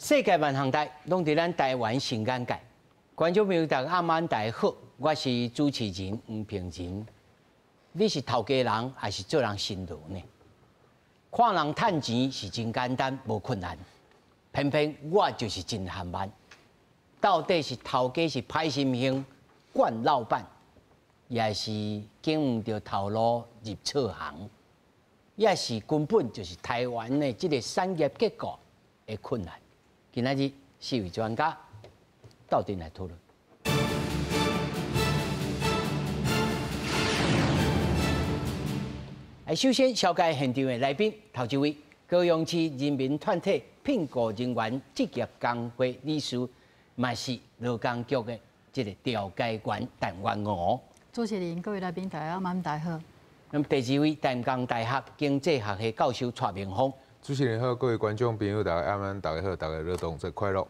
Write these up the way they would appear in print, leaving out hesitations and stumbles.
世界萬項代，攏佇咱台灣新眼界。觀眾朋友，大家暗晚大家好，我是主持人黃平仁。你是頭家人，還是做人辛勞呢？看人趁錢是真簡單，無困難。偏偏我就是真含慢。到底是頭家是歹心胸，慣老闆，抑是揀毋著頭路入錯行，抑是根本就是台灣的這個產業結構的困難。今仔日四位專家鬥陣來討論。首先，紹介現場的來賓，頭一位高雄市人民團體聘僱人員職業工會理事，嘛是勞工局的這個調解員陳元娥。主持人、各位來賓，大家晚大好。那麼第二位，淡江大學經濟學系教授蔡明芳。主持人好，各位觀眾朋友，大家晚安，大家好，大家勞動節快樂。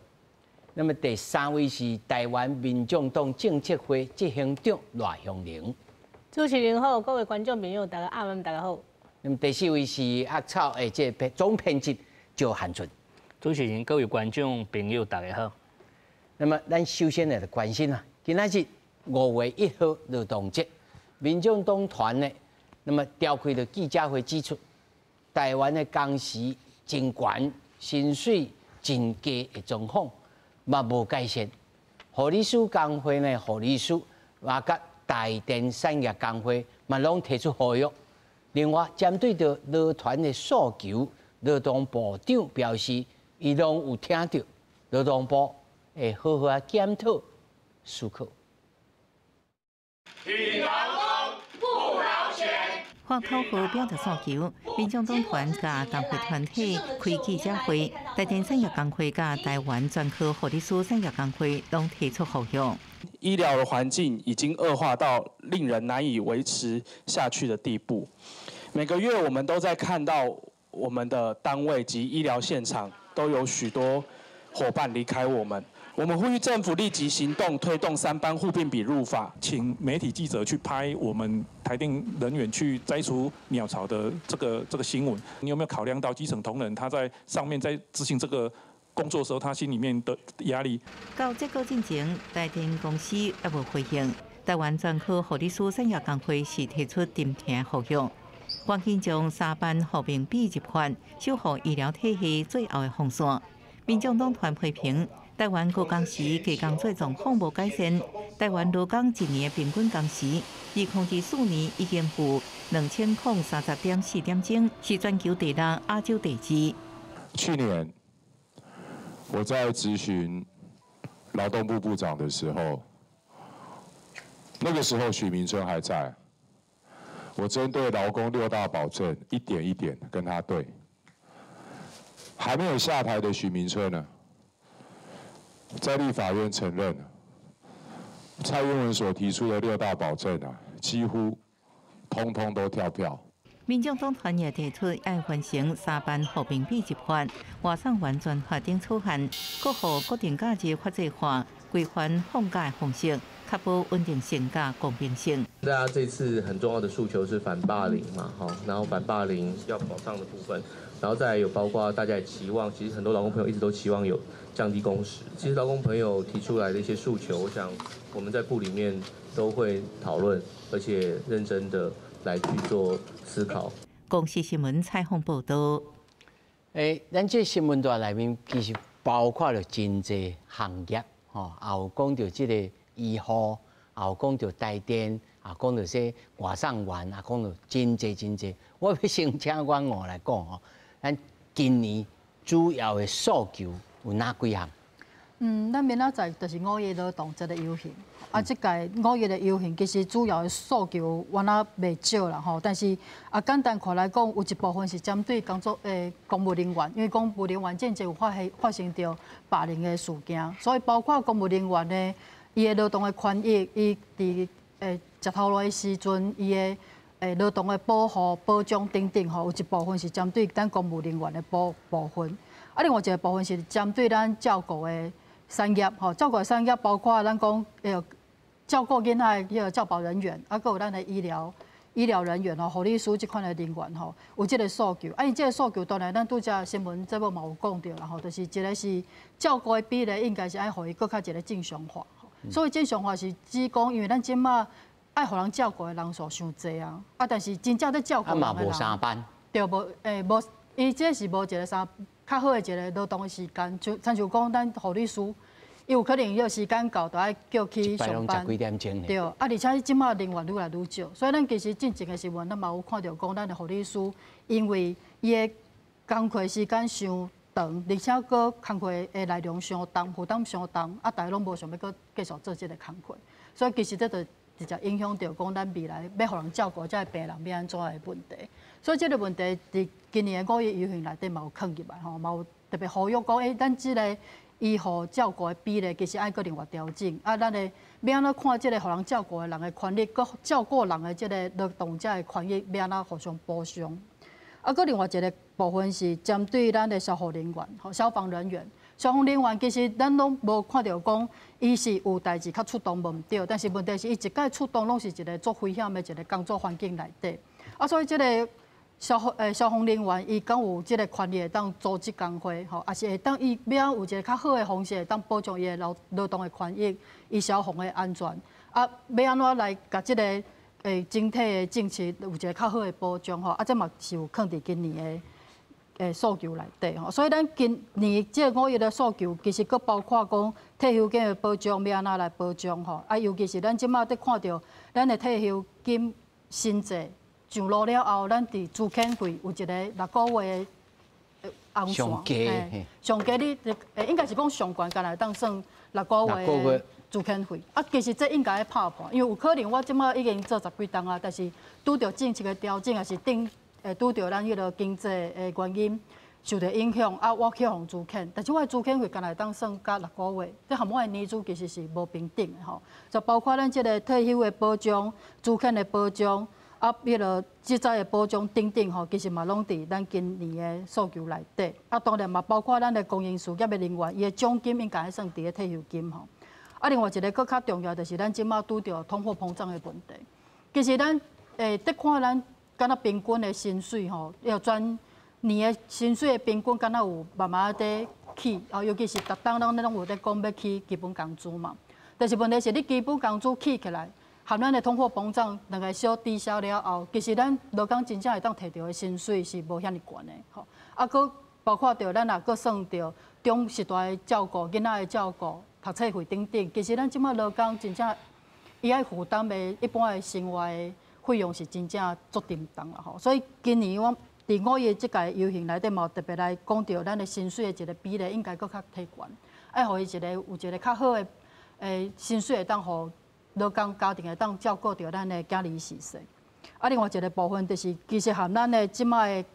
那麼第三位是台灣民眾黨政策會執行長賴香伶。主持人好，各位觀眾朋友，大家晚安，大家好。那麼第四位是阿草的這個總編輯趙漢俊。主持人、各位觀眾朋友，大家好。那麼咱首先來關心啊，今仔日5月1號勞動節，民眾黨團呢，那麼召開了記者會指出，台灣的工時真懸，薪水真低的狀況嘛無改善。護理師工會呢，護理師嘛佮台電產業工會嘛攏提出呼籲。另外，針對著勞團的訴求，勞動部長表示，伊攏有聽著，勞動部會好好啊檢討思考。挺勞工，不勞權。發口號表達訴求，民眾黨團佮工會團體開記者會，台電產業工會佮台灣專科護理師產業工會攏提出呼籲。醫療的環境已經惡化到令人難以維持下去的地步。每個月我們都在看到我們的單位及醫療現場都有許多夥伴離開我們。我們呼籲政府立即行動，推動三班護病比入法，請媒體記者去拍我們台電人員去摘除鳥巢的這個新聞。你有沒有考量到基層同仁他在上面在執行這個工作的時候，他心裡面的壓力？到這個進前，台電公司猶無回應。台灣專科護理師產業工會是提出暫停呼籲，趕緊將三班護病比入法，守護醫療體系最後的防線。民眾黨團批評台灣高工時低工資狀況無改善，台灣勞工一年的平均工時，2024年已經有2030.4點鐘，是全球第六，亞洲第二。去年我在質詢勞動部部長的時候，那個時候許明春還在，我針對勞工六大保證一點一點跟他對。還沒有下台的許明春呢，在立法院承認，蔡英文所提出的六大保證啊，幾乎通通都跳票。民眾黨團也提出愛完成三班護病比入法、外送員專法等草案，閣予國定假日法制化，規範放假的方式，確保穩定性佮公平性。大家這次很重要的訴求是反霸凌嘛，然後反霸凌要保障的部分，然後再來有包括大家也期望，其實很多勞工朋友一直都期望有降低工時。其實勞工朋友提出來的一些訴求，我想我們在部裡面都會討論，而且認真的來去做思考。公視新聞採訪報導。咱這新聞台內面其實包括了真濟行業，吼，也有講著這個醫護，也有講著台電，也講著這外送員，也講著真濟真濟。我欲先請阮五來講吼，咱今年主要的訴求有哪幾項？咱明仔載就是五一勞動節的遊行，啊，這屆五一的遊行其實主要的訴求原來袂少啦吼，但是啊，簡單看來講，有一部分是針對工作公務人員，因為公務人員進前有發生著霸凌的事件，所以包括公務人員呢，伊的勞動的權益，伊佇食頭路的時陣，伊的勞動的保護、保障等等吼，有一部分是針對咱公務人員的部分，啊，另外一個部分是針對咱照顧的產業吼，照顧的產業包括咱講照顧囡仔的彼個照保人員，啊，閣有咱的醫療醫療人員吼、護理師這款的人員吼，有這个訴求。啊，𪜶這个訴求當然咱拄才新聞節目嘛有講著啦吼，就是一个是照顧的比例應該是愛予伊閣較一个正常化。所謂正常化是指講，因為咱這馬愛予人照顧的人數傷濟啊，啊，但是真正咧照顧人的人，嘛無三班，對，無無，伊這是無一个啥較好的一个勞動的時間，就親像講咱護理師。伊有可能伊個時間到，就愛叫去上班。對，啊，而且這馬人員愈來愈少，所以咱其實進前的新聞，咱嘛有看著講，咱的護理師因為伊的工課時間傷長，而且閣工課的內容傷重，負擔傷重，啊，大家攏無想欲閣繼續做這个工課，所以其實這就直接影響著講咱未來欲予人照顧這个病人欲按怎的問題。所以這个問題佇今年的五一遊行內底嘛有囥入來吼，嘛有特別呼籲講，咱這个醫護照顧的比例其實愛閣另外調整，啊，咱的欲按怎看這个予人照顧的人的權益，閣照顧人的這个勞動者的權益，欲按怎互相補償。啊，閣另外一个部分是針對咱的消防人員，吼，消防人員，消防人員其實咱攏無看著講伊是有代誌較出動無毋對，但是問題是伊一擺出動攏是一个足危險的一个工作環境內底，啊，所以這个消防人員伊敢有這个權利會當組織工會，吼，抑是會當伊欲按怎有一个較好的方式會當保障伊的勞動的權益，伊消防的安全，啊，欲按怎來共這个整體的政策有一个較好的保障，吼，啊，這嘛是有囥佇今年的訴求內底，吼，所以咱今年這个五一的訴求，其實閣包括講退休金的保障欲按怎來保障，吼，啊，尤其是咱這馬佇看著咱的退休金新制上路了後，咱佇資遣費有一个六個月的紅線，上低你應該是講上懸，敢若會當算六個月的資遣費。啊，其實這應該愛拍破，因為有可能我這馬已經做十幾冬啊，但是拄著政策的調整，抑是頂拄著咱彼个經濟的原因受著影響，啊，我去予資遣，但是我的資遣費敢若會當算佮六個月，這和我的年資其實是無平等的吼。就包括咱這个退休的保障、資遣的保障。啊，彼个職災的保障等等吼，其實嘛攏佇咱今年的訴求內底。啊，當然嘛包括咱的公營事業的人員，伊的獎金應該算佇咧退休金吼。啊，另外一个閣較重要，就是咱這馬拄著通貨膨脹的問題。其實咱佇看咱敢若平均的薪水吼，要全年的薪水的平均敢若有慢慢佇起，哦，尤其是逐冬攏攏有咧講欲起基本工資嘛。但是問題是你基本工資起起來，和咱的通貨膨脹兩个相抵消了後，其實咱勞工真正會當提著的薪水是無遐爾懸的，吼。啊，閣包括著咱若閣算著中時代的照顧、囡仔的照顧、讀冊費等等，其實咱這馬勞工真正伊愛負擔的一般的生活的費用是真正足沉重啦，吼。所以今年我佇五一這屆遊行內底嘛，有特別來講著咱的薪水的一个比例應該閣較提懸，愛予伊一个有一个較好的薪水會當予勞工家庭會當照顧著咱的囝兒婿婿。啊，另外一个部分就是，其實和咱的這馬的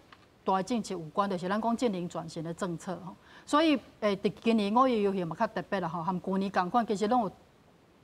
大政策有關，就是咱講淨零轉型的政策吼。所以，佇今年五一遊行嘛較特別啦吼，和舊年仝款，其實攏有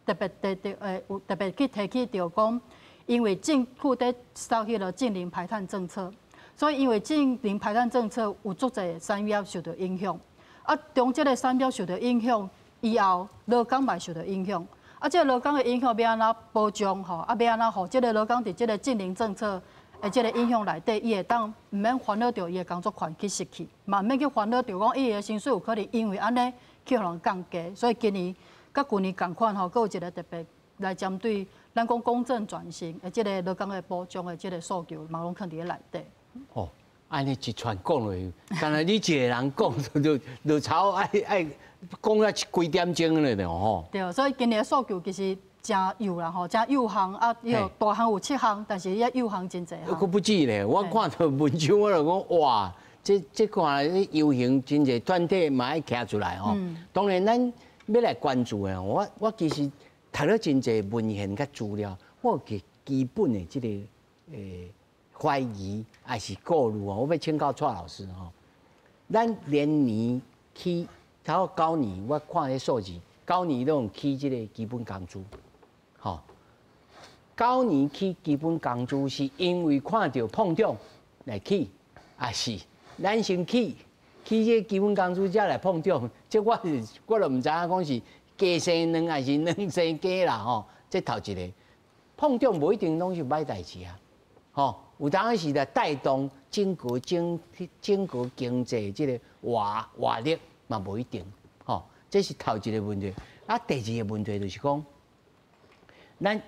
特別提著，有特別去提起著講，因為政府佇掃彼个淨零排碳政策，所以因為淨零排碳政策有足濟產業受著影響。啊，當這个產業受著影響以後，勞工嘛受著影響。啊，這个勞工的影響欲按怎保障吼？啊，欲按怎予這个勞工佇這个淨零政策的這个影響內底，伊會當毋免煩惱著伊的工作權去失去，嘛毋免去煩惱著講伊的薪水有可能因為按呢去予人降低。所以今年佮舊年仝款吼，閣有一个特別來針對咱講公正轉型的這个勞工的保障的這个訴求，嘛攏囥佇咧內底。哦，按呢一串講落去，敢若你一個人講就超愛愛講了幾點鐘了呢吼。對，所以今年的訴求其實誠幼啦吼，誠幼項啊，有大項有七項，但是伊幼項真濟項。閣不止咧，我看著文章我就講哇，這看來遊行真濟團體嘛愛徛出來吼。當然咱欲來關注的，我其實讀了真濟文獻佮資料，我有個基本的這个懷疑抑是顧慮哦，我欲請教蔡老師吼。咱連年起，頭九年我看彼數字，九年攏起這个基本工資，吼。九年起基本工資是因為看著膨脹來起，抑是咱先起，起這个基本工資才來膨脹？這我是我就毋知影講是雞生卵抑是卵生雞啦吼。這頭一个膨脹無一定攏是䆀代誌啊。吼，有當時來帶動整個整整個經濟這個活力嘛，無一定，吼，這是頭一個問題。啊，第二個問題就是講，咱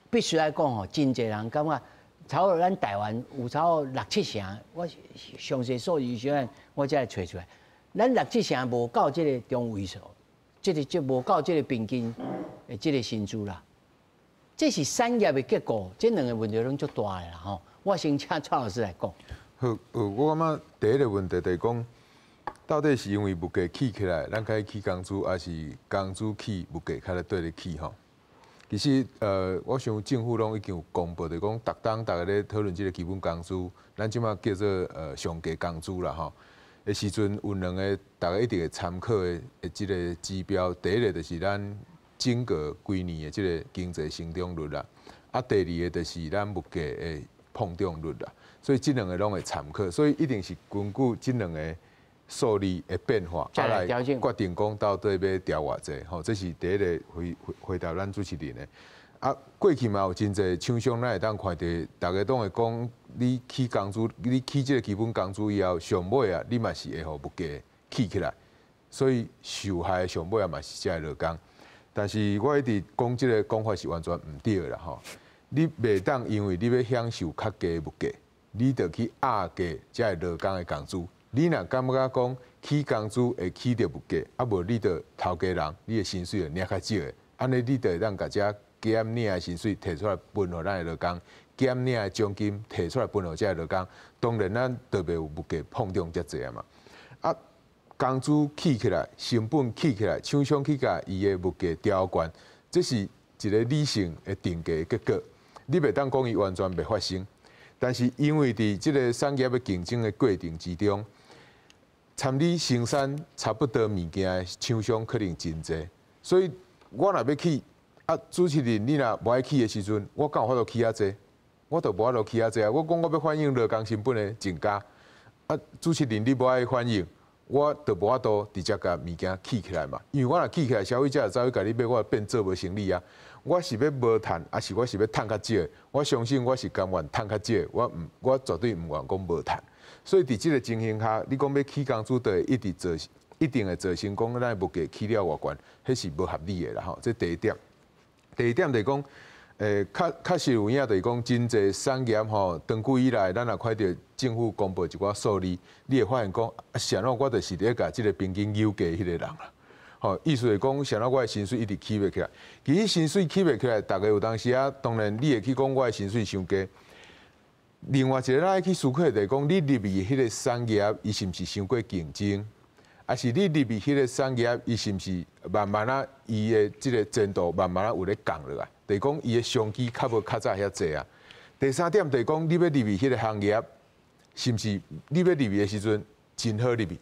必須來講吼，真濟人感覺，差不多咱台灣有差不多六七成，我詳細數字小我才會揣出來。咱六七成無到這個中位數，這個就無到這個平均的這個薪資啦。這是產業的結構，這兩個問題攏足大的啦吼。我先請蔡老師來講。好，我感覺第一個問題就是講，到底是因為物價起起來，咱開始起工資，還是工資起，物價較咧綴咧起吼？其實，我想政府攏已經有公布，就講逐冬逐家咧討論這個基本工資，咱這馬叫做上低工資啦吼。的時陣有兩個，逐家一定會參考的這個指標，第一個就是咱整個幾年的這個經濟成長率啦，啊，第二個就是咱物價的膨脹率啦。所以這兩個攏會參考，所以一定是根據這兩個數字的變化，啊來決定講到底欲調偌濟，吼，這是第一個回答咱主持人的。啊，過去嘛有真濟廠商，咱會當看著，逐家攏會講，你起工資，你起這個基本工資以後，上尾啊，你嘛是會予物價起起來，所以受害的上尾啊嘛是遮個勞工。但是我一直講這個講法是完全毋對的啦，吼！你袂當因為你欲享受較低物價，你就去壓低遮個勞工的工資。你若感覺講起工資會起著物價，啊無你就頭家人，你的薪水會領較少的，按呢你就會當共遮減領的薪水提出來分予咱的勞工，減領的獎金提出來分予遮個勞工，當然咱就袂有物價膨脹遮濟啊嘛。啊，工資起起來，成本起起來，廠商去共伊的物價調懸，這是一個理性的定價結果。你袂當講伊完全袂發生，但是因為佇這個產業的競爭的過程之中，參你生產差不多物件的廠商可能真濟，所以我若欲起，啊，主持人你若無愛起的時陣，我敢有法度起遐濟？我就無法度起遐濟啊！我講我欲反映勞工成本的增加，啊，主持人你無愛反映，我就無法度直接共物件起起來嘛。因為我若起起來，消費者就走去共你買，我變做無生理啊。我是欲無趁，抑是我是欲趁較少？我相信我是甘願趁較少，我毋，我絕對毋願講無趁。所以佇這個情形下，你講欲起工資，就會一直造，一定會造成講咱的物價起了偌懸，彼是無合理的啦吼。這第一點。第二點就是講，確實有影，就是講真濟產業吼，長久以來，咱若看著政府公布一寡數字，你會發現講，啊，啥物我就是佇咧共這個平均油價彼個人啦。吼，意思是講，啥物我的薪水一直起袂起來。其實薪水起袂起來，逐家有當時啊，當然你會去講我的薪水傷低。另外一個咱愛去思考就是講，你入去彼個產業，伊是毋是傷過競爭？抑是你入去彼個產業，伊是毋是慢慢仔伊的這個前途慢慢仔有咧降落來？就是講伊的商機較無較早遐濟啊。第三點就是講，你欲入去彼個行業，是毋是你欲入去的時陣真好入去？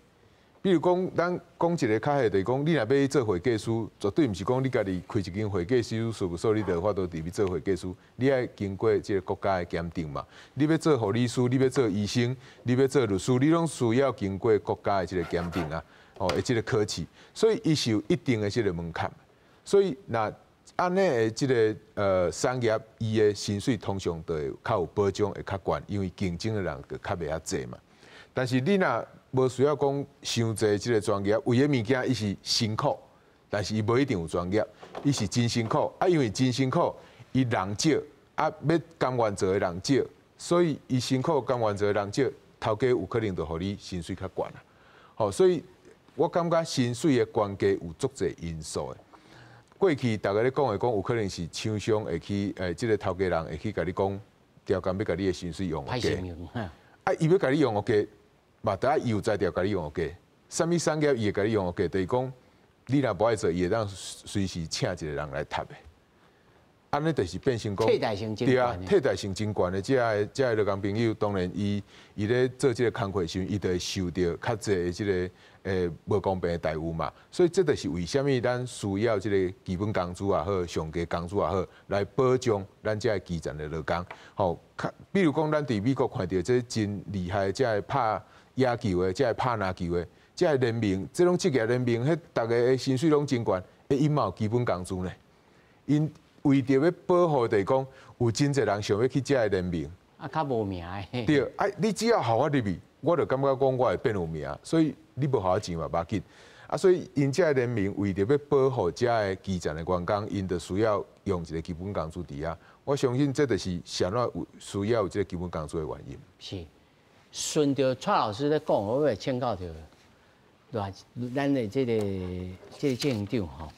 比如講，咱講一個較彼，就是講，你若欲去做會計師，絕對毋是講你家己開一間會計師事務所，你就有法度入去做會計師。你愛經過這個國家的檢定嘛。你欲做護理師，你欲做醫生，你欲做律師，你攏需要經過國家的這個檢定啊，哦，的這個考試。所以伊是有一定的這個門檻。所以若按呢的這個產業，伊的薪水通常就會較有保障，會較懸，因為競爭的人就較袂遐濟嘛。但是你若無需要講傷濟這個專業，有的物件伊是辛苦，但是伊無一定有專業，伊是真辛苦啊，因為真辛苦，伊人少啊，欲甘願做的人少，所以伊辛苦甘願做的人少，頭家有可能就予你薪水較懸啊。吼，所以我感覺薪水的懸低有足濟因素的。過去逐家咧講的講，有可能是廠商會去，這個頭家人會去共你講，調工欲共你的薪水用予低，啊，伊欲共你用予低。嘛，得愛伊有才調共你用予低，啥物產業伊會共你用予低，就是講你若無愛做，伊會當隨時請一個人來替的。按呢就是變成講，替代性對啊，替代性真懸的，遮个遮个勞工朋友，當然伊伊咧做這个工課時陣，伊就會受著較濟的這个無公平的待遇嘛。所以這就是為啥物咱需要這个基本工資也好，上低工資也好，來保障咱遮个基層的勞工。吼，較比如講，咱佇美國看著這真厲害，遮个拍野球的，遮个拍籃球的，遮个聯盟，這種職業聯盟，彼逐家的薪水攏真懸，欸，𪜶嘛有基本工資呢。𪜶為著欲保護，就是講有真濟人想欲去遮个聯盟，啊，較無名的。對，啊，你只要予我入去，我就感覺講我會變有名，所以你無予我錢嘛，無要緊。啊，所以𪜶這个聯盟為著欲保護遮个基層的員工，𪜶就需要用一個基本工資佇遐。我相信這就是啥物有需要有這个基本工資的原因。是，順著蔡老師咧講，我會請教著，對咱的這個執行長吼，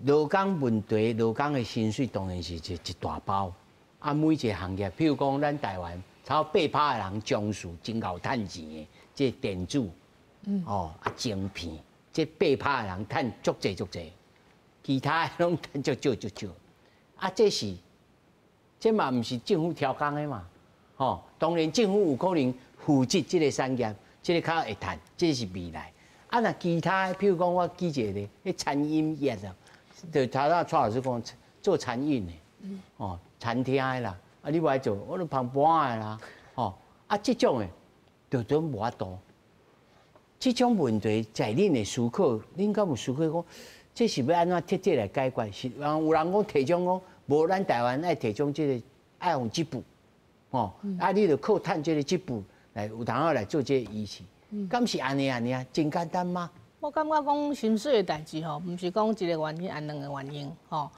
勞工問題，勞工的薪水當然是一大包。啊，每一個行業，譬如講咱台灣，超8%的人從事真𠢕趁錢的，這個電子。哦，啊，晶片，這8%的人趁足濟足濟，其他的攏趁足少足少。啊，這是，這嘛毋是政府調工的嘛，吼，當然政府有可能負責這個產業，這個較會趁，這是未來。啊，若其他的，譬如講我舉一個例，彼餐飲業啊，就頭先蔡老師講做餐飲的，哦，餐廳的啦，啊，你無愛做，我就捧盤的啦，吼，啊，這種的，就都無法度。這種問題在恁的思考，恁敢有思考講，這是欲按怎徹底來解決？是有人講提倡講，無咱台灣愛提倡這個愛用織布，吼，啊，你就靠趁這個織布來有通仔來做這個儀器，敢是按呢按呢啊？真簡單嗎？我感覺講薪水的代誌吼，毋是講一個原因，抑兩個原因吼，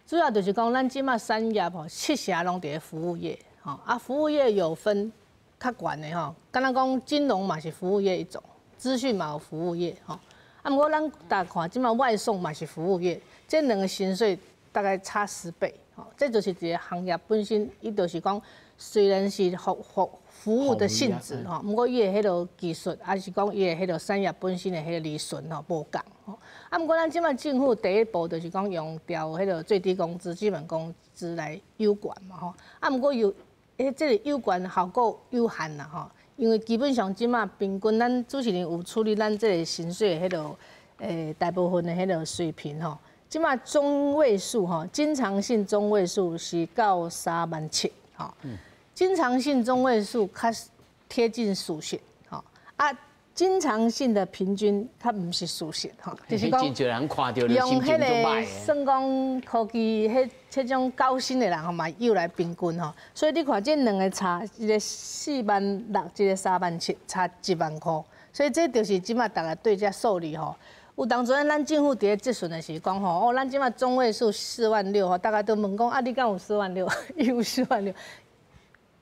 主要就是講咱這馬產業吼，七成攏佇咧服務業，吼啊，服務業有分較懸的吼，敢若講金融嘛是服務業一種。資訊嘛有服務業吼，啊，毋過咱逐看這馬外送嘛是服務業，這兩個薪水大概差10倍，吼，這就是一個行業本身，伊就是講雖然是服務的性質吼，毋過伊的彼个技術，抑是講伊的彼个產業本身的彼个利潤吼無仝吼。啊，毋過咱這馬政府第一步就是講用調彼个最低工資、基本工資來有懸嘛吼。啊，毋過有，彼這个有懸效果有限啦吼。因為基本上這馬平均，咱主持人有處理咱這個薪水的彼个大部分的彼个水平吼。這馬中位數吼，經常性中位數是到3萬7吼。經常性中位數較貼近事實吼。啊，經常性的平均較毋是事實吼，就是講用彼个算講科技彼彼種高薪的人吼嘛，又來平均吼，所以你看這兩个差，一个4萬6，一个3萬7，差1萬箍，所以這就是這馬逐家對這數字吼。有當陣咱政府佇咧質詢的時講吼，哦，咱這馬中位數4萬6吼，大家都問講啊，你敢有四萬六？伊有四萬六。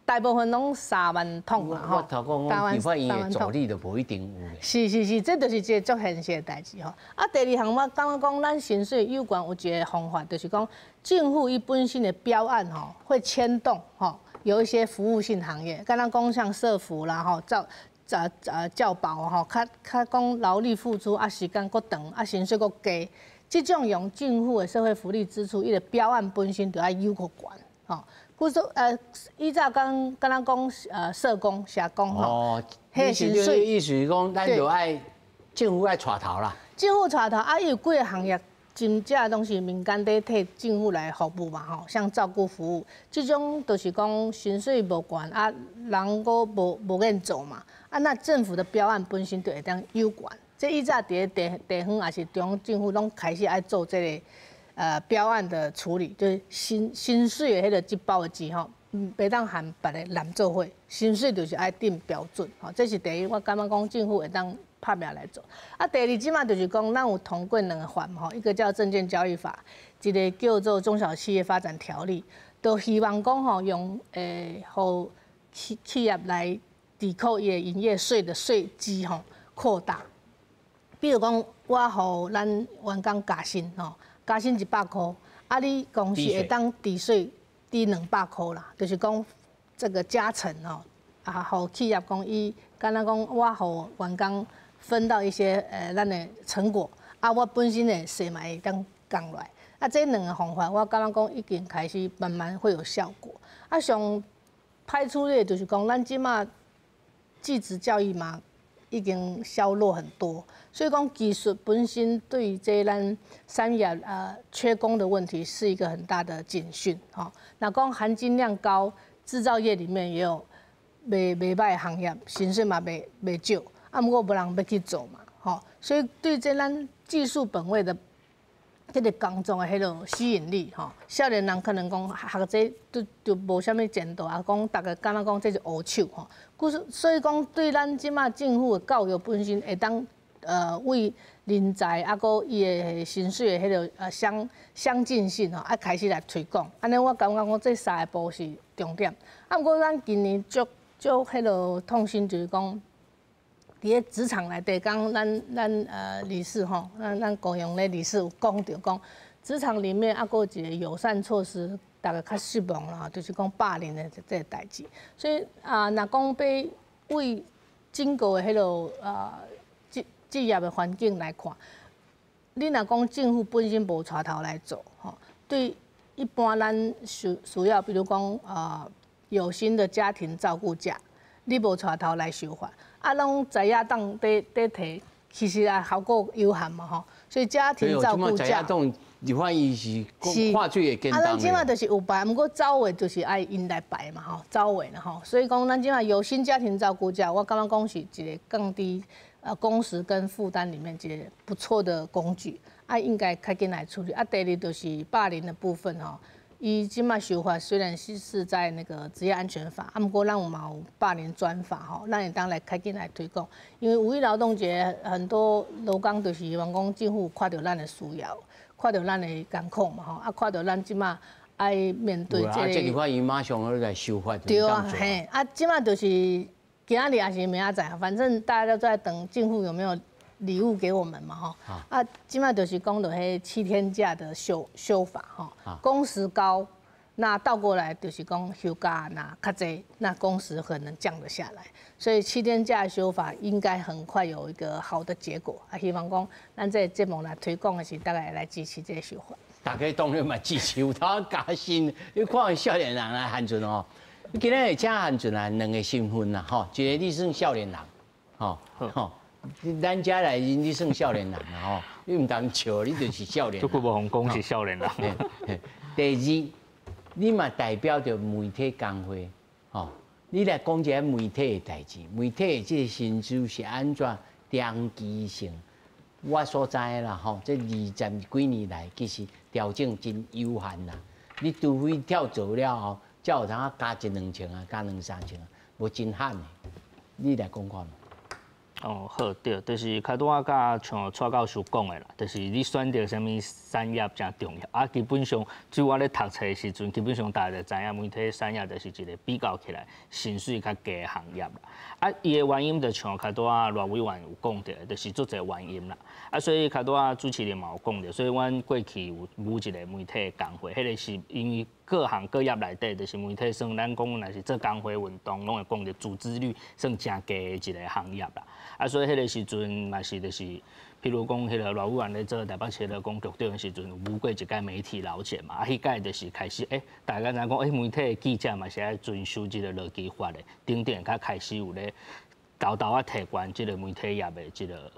大部分攏3萬通啦吼。我頭講，立法院的助理都無一定有。是是是，這就是一個足現實的代誌吼。啊，第二項我感覺講，咱薪水有關有一個方法，就是講政府伊本身的標案吼，會牽動吼，有一些服務性行業，敢若講像社福啦吼，照教保吼，較較講勞力付出啊，時間閣長啊，薪水閣低，這種用政府的社會福利支出，伊的標案本身就愛有閣懸吼。比如說，依照剛剛剛講，社工、社工吼，哦，彼薪水意思是講，咱就愛政府愛帶頭啦。政府帶頭啊，伊有幾个行業，真正攏是民間佇替政府來服務嘛吼，像照顧服務，這種就是講薪水無懸啊，人閣無願做嘛，啊，那政府的標案本身就會當有懸。這以早佇咧地方抑是中央政府攏開始愛做這个標案的處理，就是薪水的彼個這包的錢吼，袂當和別个攬做伙，薪水就是愛定標準，吼，這是第一，我感覺講政府會當拍拚來做。啊，第二，這馬就是講，咱有通過兩個法吼，一個叫證券交易法，一個叫做中小企業發展條例，都希望講吼用予企業來抵扣伊的營業稅的稅基吼擴大。比如講，我予咱員工加薪吼。加薪100箍，啊，你公司會當抵稅抵200箍啦，就是講這個加成吼，啊，予企業講伊，敢若講我予員工分到一些咱的成果，啊，我本身的稅嘛會當降落來，啊，這兩个方法我感覺講已經開始慢慢會有效果。啊，上歹處理的就是講咱這馬技職教育嘛已經削弱很多，所以講技術本身對於這咱產業缺工的問題是一個很大的警訊吼。若講含金量高，製造業裡面也有袂䆀的行業，薪水嘛袂少，啊，毋過無人欲去做嘛，吼。所以對這咱技術本位的這个工作的彼个吸引力吼。少年人可能讲學這都就無啥物前途，啊，講逐家感覺講這是烏手吼。故所以講對咱這馬政府的教育本身會當為人才啊，閣伊的薪水的彼个相近性吼，愛開始來推廣。按呢，我感覺講這三个步是重點。啊，毋過咱今年足足彼个痛心，就是講佇咧職場內底，剛咱理事吼，咱高雄咧理事有講著講，職場裡面啊，閣有一個友善措施，逐家較失望啦，就是講霸凌的這个代誌。所以啊，若講欲為整個的彼个職業的環境來看，你若講政府本身無帶頭來做，吼，對一般咱需要，比如講有薪的家庭照顧假，你無帶頭來修法，啊，攏在野黨佇提，其實也效果有限嘛，吼。所以家庭照顧假，立法院是看水會簡單。啊，咱這馬就是有排，毋過走的就是愛𪜶來排嘛，吼，走的啦，吼。所以講，咱這馬有薪家庭照顧假，我感覺講是一個降低工時跟負擔裡面一個不錯的工具，啊，應該較緊來處理。啊，第二就是霸凌的部分吼，伊這馬修法雖然是在那個職業安全法，啊，毋過咱有嘛有霸凌專法吼，咱會當來較緊來推廣。因為五一勞動節很多勞工就是希望講政府看著咱的需要，看著咱的艱苦嘛吼，啊，看著咱這馬愛面對這個。啊，這立法院馬上來修法。對啊，嘿，啊，這馬就是今仔日抑是明仔載，反正大家都在等政府有沒有禮物給我們嘛吼。啊，這馬就是講著彼7天假的修法吼，工時高，那倒過來就是講休假若較濟，那工時可能降得下來，所以七天假修法應該很快有一個好的結果。啊，希望講咱這個節目來推廣的時，大家會來支持這個修法。大家當然嘛支持，有通加薪。你看少年人來限陣哦，你今仔日請限陣啊，兩個身份啦，吼，一個你算少年人，吼吼，咱遮來你算少年人啦，吼，你毋通笑，你就是少年人。這久無予講是少年人。第二，你嘛代表著媒體工會，吼，你來講一下媒體的代誌，媒體的這個薪資是按怎長期性？我所知的啦，吼，這20幾年來其實調整真有限啦。你除非跳槽了後，才有通加一兩千啊，加兩三千啊，無真罕的。你來講看。哦，好，對，就是較拄仔佮像蔡教授講的啦，就是你選擇啥物產業誠重要。啊，基本上，就我咧讀冊的時陣，基本上大家就知影媒體產業就是一個比較起來薪水較低的行業啦。啊，伊的原因就像較拄仔賴委員有講著，就是足濟原因啦。啊，所以較拄仔主持人嘛有講著，所以阮過去有組一個媒體的工會，彼個是因為各行各業內底，就是媒體算咱講若是做工會運動，攏會講著組織率算誠低的一個行業啦。啊，所以彼個時陣嘛是就是，譬如講彼个賴委員咧做台北市勞工局長的時陣，有組過一屆媒體勞檢嘛，啊，彼屆就是開始，大家知影講，媒體的記者嘛是愛遵守這个勞基法的，等等，較開始有咧沓沓仔提懸這个媒體業的這个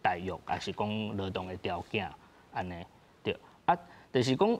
待遇，抑是講勞動的條件，按呢，對，啊，就是講。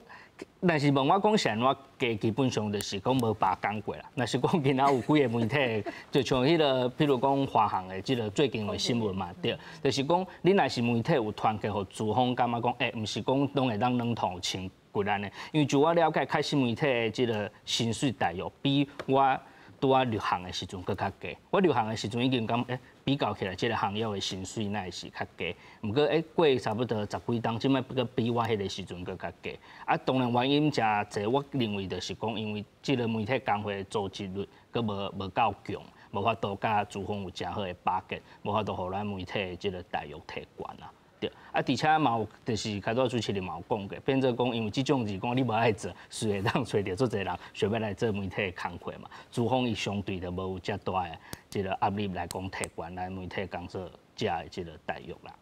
但是問我講是按怎低，基本上就是講無罷工過啦。若是講今仔有幾个媒體，就像彼个，譬如講華航的這个最近的新聞嘛，對，就是講你若是媒體有團結，予資方感覺講，毋是講攏會當軟糖穿骨按呢。因為就我了解，確實媒體的這个薪水待遇比我拄仔入行的時陣閣較低。我入行的時陣已經感覺，比較起來，這个行業的薪水若會是較低。毋過，過差不多十幾冬，這擺閣比我彼个時陣閣較低。啊，當然原因誠濟，我認為就是講，因為這个媒體工會的組織率閣無夠強，無法度佮資方有誠好的巴結，無法度予咱媒體的這个待遇提懸啊。對，啊，而且嘛有，就是較早主持人嘛有講過，變做講，因為這種是講你無愛做，隨會當揣著足濟人想欲來做媒體的工課嘛。資方伊相對就無有遮大的這个壓力來講提懸咱媒體工作者的這个待遇啦。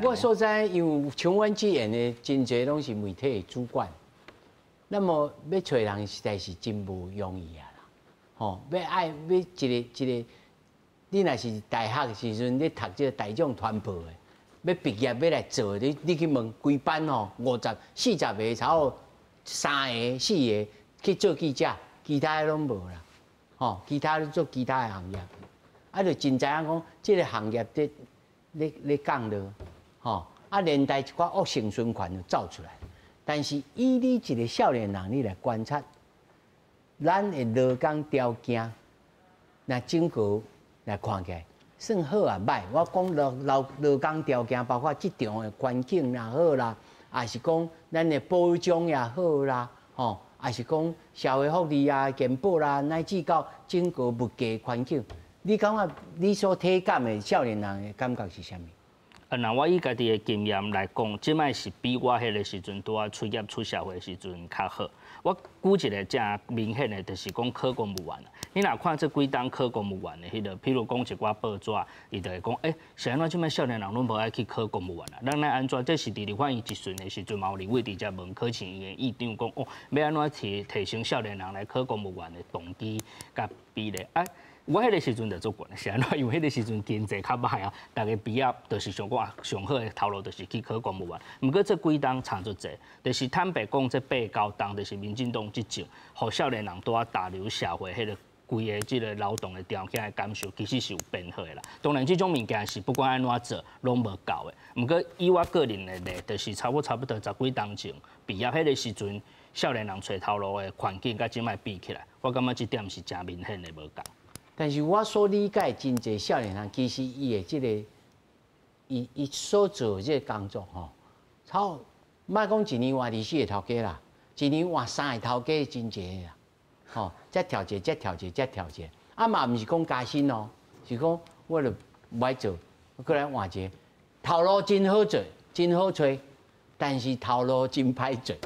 我所知，因為像阮這樣的真濟攏是媒體的主管，那麼欲揣人實在是真無容易啊啦。吼，欲愛欲一个一个，你若是大學的時陣，你讀這個大眾傳播的。欲畢業欲來做，你去問規班吼，50、40個，差不多三个、四个去做記者，其他的攏無啦，吼，其他咧做其他的行業，啊，就真知影講，這个行業咧降落，吼，啊，啊，連帶一寡惡性循環就走出來。但是以你一個少年人，你來觀察，咱的勞工條件，若整個來看起來，算好抑䆀。我講勞工條件，包括職場的環境也好啦，抑是講咱的保障也好啦，吼，抑是講社會福利啊、健保啦，乃至到整個物價環境，你感覺你所體感的少年人的感覺是啥物？若我以家己的經驗來講，這擺是比我彼个時陣拄仔出業出社會的時陣較好。我舉一個誠明顯的，就是講考公務員。你若看這幾冬考公務員的彼个，譬如講一寡報紙，伊就會講，欸，是按怎這擺少年人攏無愛去考公務員啊？咱來按怎？這是佇立法院質詢的時陣，嘛有立委佇遮問考試院的院長講，哦，欲按怎提升少年人來考公務員的動機佮比例啊？我彼个時陣就足懸，是按怎？因為彼个時陣經濟較䆀啊，逐家畢業就是想講啊，上好的頭路就是去考公務員。毋過這幾冬差足濟，就是坦白講，這八九冬就是民進黨執政，予少年人拄仔踏入社會，彼个規個這个勞動的條件的感受，其實是有變好的啦。當然，這種物件是不管按怎做，攏無夠的。毋過以我個人的例，就是差不多十幾冬前畢業彼个時陣，少年人揣頭路的環境，佮這擺比起來，我感覺這點是誠明顯的無仝。但是我所理解，真濟少年人其實伊的這个，伊所做這个工作吼，超莫講一年換24个頭家啦，一年換三个頭家真濟啦，吼，才調一個，才調一個，才調一個，啊嘛毋是講加薪哦，是講我就無愛做，閣來換一个，頭路真好做，真好揣，但是頭路真歹做，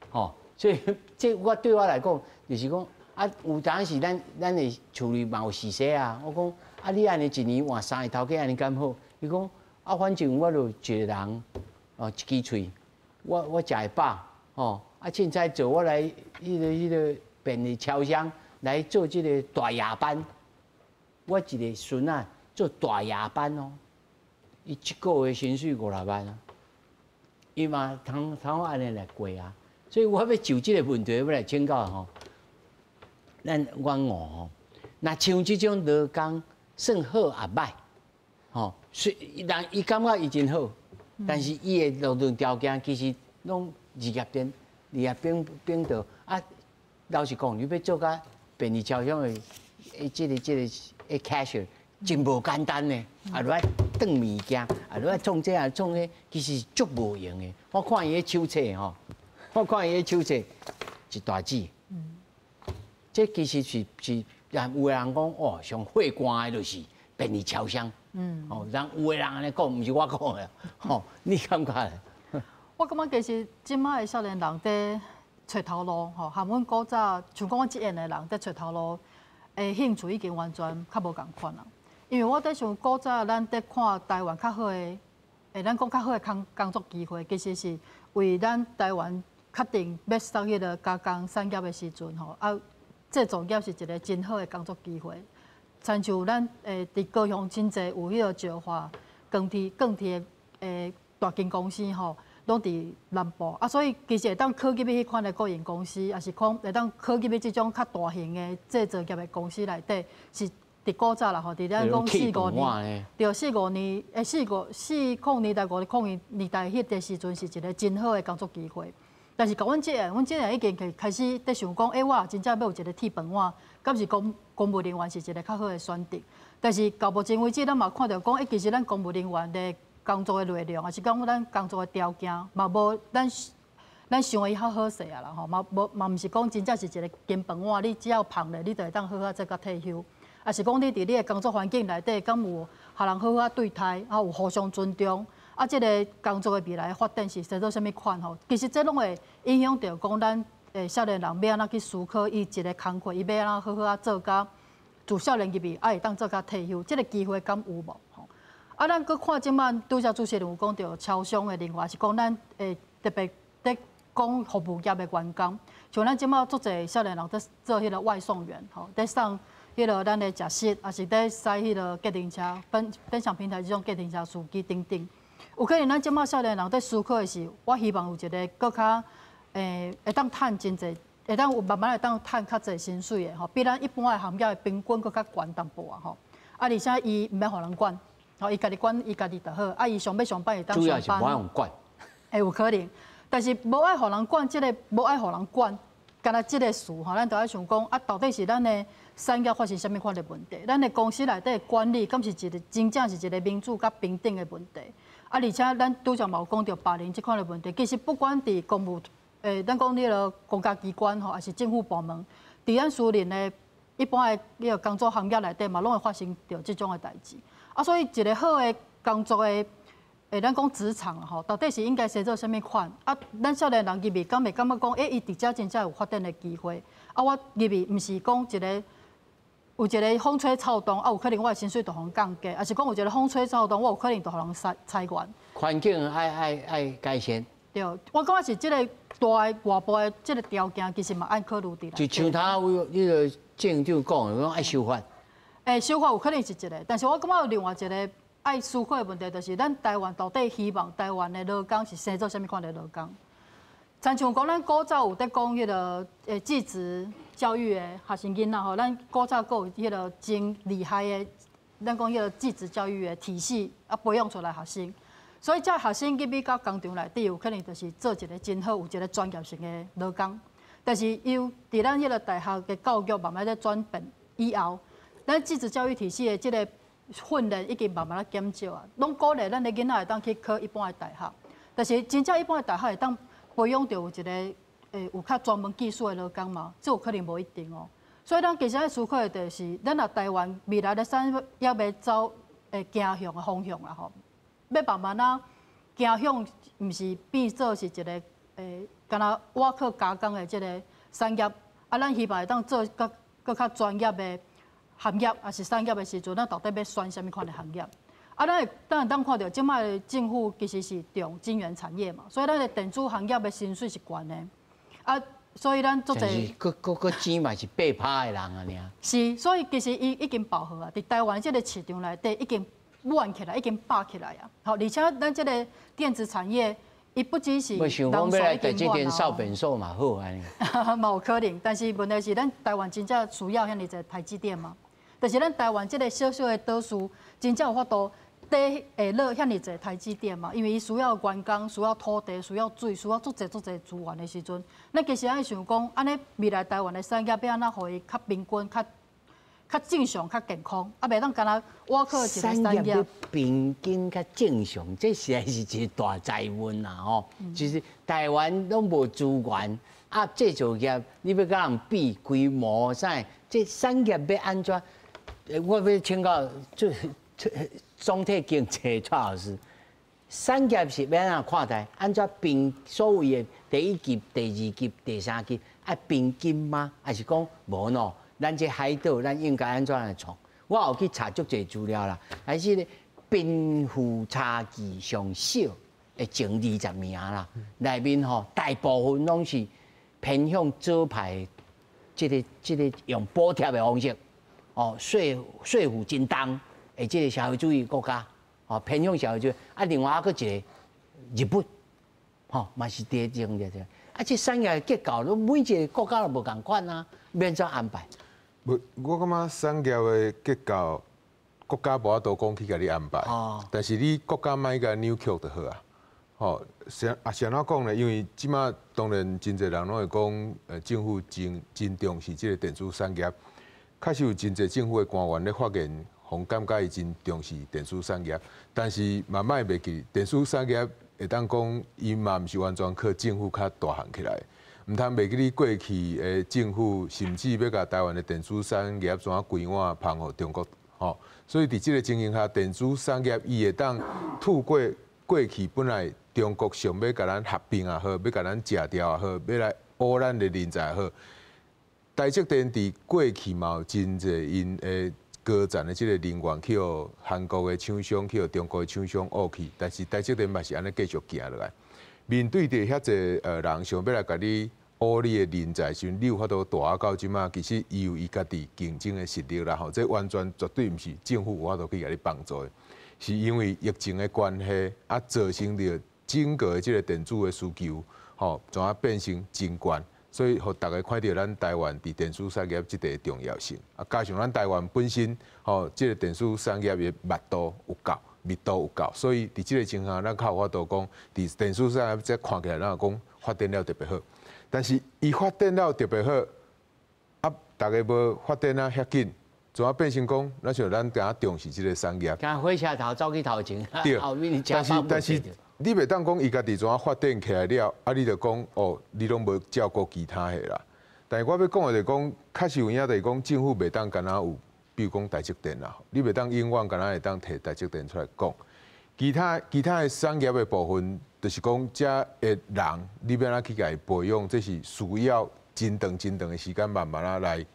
吼，所以這我對我來講，就是講。啊，有當時咱的厝裡嘛有熟似啊。我講啊，你按呢一年換三个頭家，按呢敢好？伊講啊，反正我就一个人，哦，一支喙，我食會飽，吼。啊，凊彩做我來彼个便利超商來做這个大夜班。我一个孫仔做大夜班哦，伊一个月薪水5、6萬啊，伊嘛通通按呢來過啊。所以我欲就這个問題欲來請教吼。咱阮五吼，若像這種勞工算好抑䆀，吼，雖人伊感覺伊真好，但是伊的勞動條件其實攏二甲邊、二甲邊邊度啊。老實講，你欲做甲便利超商的，這个 cashier 真無簡單呢，啊，愛轉物件，啊，愛創這啊創彼，其實足無閒的。我看伊的手冊吼，我看伊的手冊一大紙。這其實是，有的人講哦，上血汗的就是便利超商。哦，人有的人按呢講，毋是我講的，吼，你感覺？我感覺其實這擺的少年人佇揣頭路，吼，和阮古早像講阮這樣的人佇揣頭路的興趣已經完全較無仝款啦。因為我佇想古早咱佇看台灣較好的，咱講較好的工作機會，其實是為咱台灣確定欲送彼个加工產業的時陣，吼啊。製造業是一個真好的工作機會，親像咱佇高雄真濟有彼個石化、鋼鐵大間公司吼，攏佇南部啊，所以其實會當考入去彼款的國營公司，抑是講會當考入去這種較大型的製造業的公司內底，是佇古早啦吼，佇咱講四五年，對，四五年，四五四空年代五空年代彼个時陣是一個真好的工作機會。但是到阮這个，阮這个已經開始佇想講，欸，我真正欲有一个鐵飯碗，敢是公務人員是一个較好的選擇。但是到目前為止，咱嘛看著講，欸，其實咱公務人員的工作的內容，抑是講咱工作的條件，嘛無咱想的較好勢啊啦吼，嘛無嘛毋是講真正是一个金飯碗，你只要捧咧，你就會當好好做到退休。抑是講你佇你的工作環境內底，敢有予人好好對待，啊有互相尊重。啊，這个工作的未來發展是踅做啥物款吼？其實這攏會影響著講咱少年人欲按怎去思考伊一个工課，伊欲按怎好好啊做甲自少年入去，啊會當做甲退休，這个機會敢有無？吼！啊，咱閣看這擺拄才主持人有講著超商的人員，是講咱特別佇講服務業的員工，像咱這擺足濟少年人佇做彼个外送員，吼，佇送彼个咱的食食，抑是佇駛彼个計程車分享平台這種計程車司機等等。有可能咱這擺少年人佇思考的是，我希望有一个閣較會當趁真濟，會當有慢慢會當趁較濟薪水的吼，比咱一般的行業的平均閣較懸淡薄仔吼。啊，而且伊毋免予人管，吼，伊家己管伊家己就好，啊，伊想欲上班會當上班。主要是無愛予管。會有可能，但是無愛予人管，這个無愛予人管，干焦這个事吼，咱就愛想講啊，到底是咱的產業發生啥物款的問題？咱的公司內底管理，敢是一個真正是一個民主佮平等的問題？啊，而且咱拄才嘛有講著霸凌這款的問題，其實不管佇公務，咱講彼个公家機關吼，抑是政府部門，佇咱私人的一般的彼个工作行業內底嘛，攏會發生著這種的代誌。啊，所以一個好的工作的，咱講職場吼，到底是應該生做啥物款？啊，咱少年人入去，敢會感覺講，伊佇遮真正有發展的機會？啊，我入去毋是講一个有一個風吹草動，啊，有可能我的薪水就予人降低，抑是講有一個風吹草動，我有可能就予人裁員。環境愛改善。對，我感覺是這個大的外部的這個條件，其實嘛愛考慮佇內。就像他彼个政長講的，講愛修法。修法有可能是一個，但是我感覺有另外一個愛思考的問題，就是咱台灣到底希望台灣的勞工是生做啥物款的勞工？親像講，咱古早有佇講彼个技職教育的學生囡仔吼，咱古早閣有彼个真厲害的，咱講彼个技職教育的體系啊，培養出來學生。所以這學生入去到工廠內底，有可能就是做一個真好、有一個專業性的勞工。但是伊佇咱彼个大學的教育慢慢咧轉變以後，咱技職教育體系的這个訓練已經慢慢咧減少啊。攏鼓勵咱的囡仔會當去考一般的大學，但是真正一般的大學會當培養著有一个有較專門技術的勞工嗎？這有可能無一定哦。所以咱其實愛思考的就是，咱若台灣未來的產業欲走行向的方向啦吼，欲慢慢仔行向，毋是變做是一个干焦倚靠加工的這个產業，啊，咱希望會當做閣閣較專業的行業，抑是產業的時陣，咱到底欲選啥物款的行業？啊，咱會當然當看著，這擺的政府其實是重晶圓產業嘛，所以咱的電子行業的薪水是懸的。啊，所以咱足濟，閣閣閣錢嘛是8%的人啊，爾。是，所以其實伊已經飽和啊，佇台灣這个市場內底已經滿起來，已經飽起來啊。好，而且咱這个電子產業，伊不只是。我想講欲來台積電掃便所嘛好按呢。嘛有可能，但是問題是咱台灣真正需要遐爾濟台積電嗎？但是咱台灣這个小小的島嶼，真正有法度抵會落遐爾濟台積電嘛？因為伊需要員工，需要土地，需要水，需要足濟足濟資源的時陣，咱其實愛想講，按呢未來台灣的產業欲按怎予伊較平均、較較正常、較健康，啊，袂當干焦倚靠一个產業。平均較正常，這實在是一個大哉問啦吼。就是台灣攏無資源，啊，製造業你欲佮人比規模啥？這產業欲按怎？我欲請教這總體經濟蔡老師，產業是欲按怎看待？按怎平所謂的第一級、第二級、第三級，愛平均嗎？抑是講無喏？咱這海島，咱應該按怎來創？我有去查足濟資料啦，還是咧貧富差距上小的前20名啦，內面吼大部分攏是偏向左派，這个用補貼的方式，哦，稅稅負真重的這个社會主義國家，哦，偏向社會主義。啊，另外閣一個日本，吼，嘛是佇這種這個。啊，這產業結構，攏每一个國家都無仝款啊，欲按怎安排？無，我感覺產業的結構，國家無法度講去共你安排，但是你國家莫共扭曲就好啊。吼，是啊，是按怎講呢？因為這馬當然真濟人攏會講，政府真真重視這個電子產業，確實有真濟政府的官員咧發言，予人感覺伊真重視電子產業，但是嘛莫袂記，電子產業會當講，伊嘛毋是完全靠政府較大項起來。毋通袂記你過去的政府，甚至欲共台灣的電子產業怎啊規碗芳予中國，吼。所以佇這个情形下，電子產業伊會當透過過去本來中國想欲共咱合併也好，欲共咱食掉也好，欲來挖咱的人才也好。台積電佇過去嘛有真濟𪜶的高層的這个人員去予韓國的廠商，去予中國的廠商挖去，但是台積電嘛是按呢繼續行落來。面對著遐濟人想欲來共你挖你的人才時陣，你有法度大到這馬，其實伊有伊家己競爭的實力啦吼，這完全絕對毋是政府有法度去共你幫助的，是因為疫情的關係啊，造成著整個的這个電子的需求吼，怎啊變成真懸，所以予大家看著咱台灣佇電子產業這塊重要性啊，加上咱台灣本身吼，這个電子產業的密度有夠，密度有夠，所以佇這个情況，咱較有法度講，佇電子產業這看起來，咱講發展了特別好。但是伊發展了特別好，啊，逐家無發展啊遐緊，怎啊變成講，咱像咱敢重視這个產業。敢火車頭走去頭前，對，後面但是你袂當講伊家己怎啊發展起來了，啊，你就講哦，你攏無照顧其他的啦。但是我欲講的就是講，確實有影就是講，政府袂當干焦有，比如講台積電啦，你袂當永遠干焦會當提台積電出來講。其他的產業的部分，就是講遮的人，你欲按怎去共伊培養，這是需要真長真長的時間，慢慢仔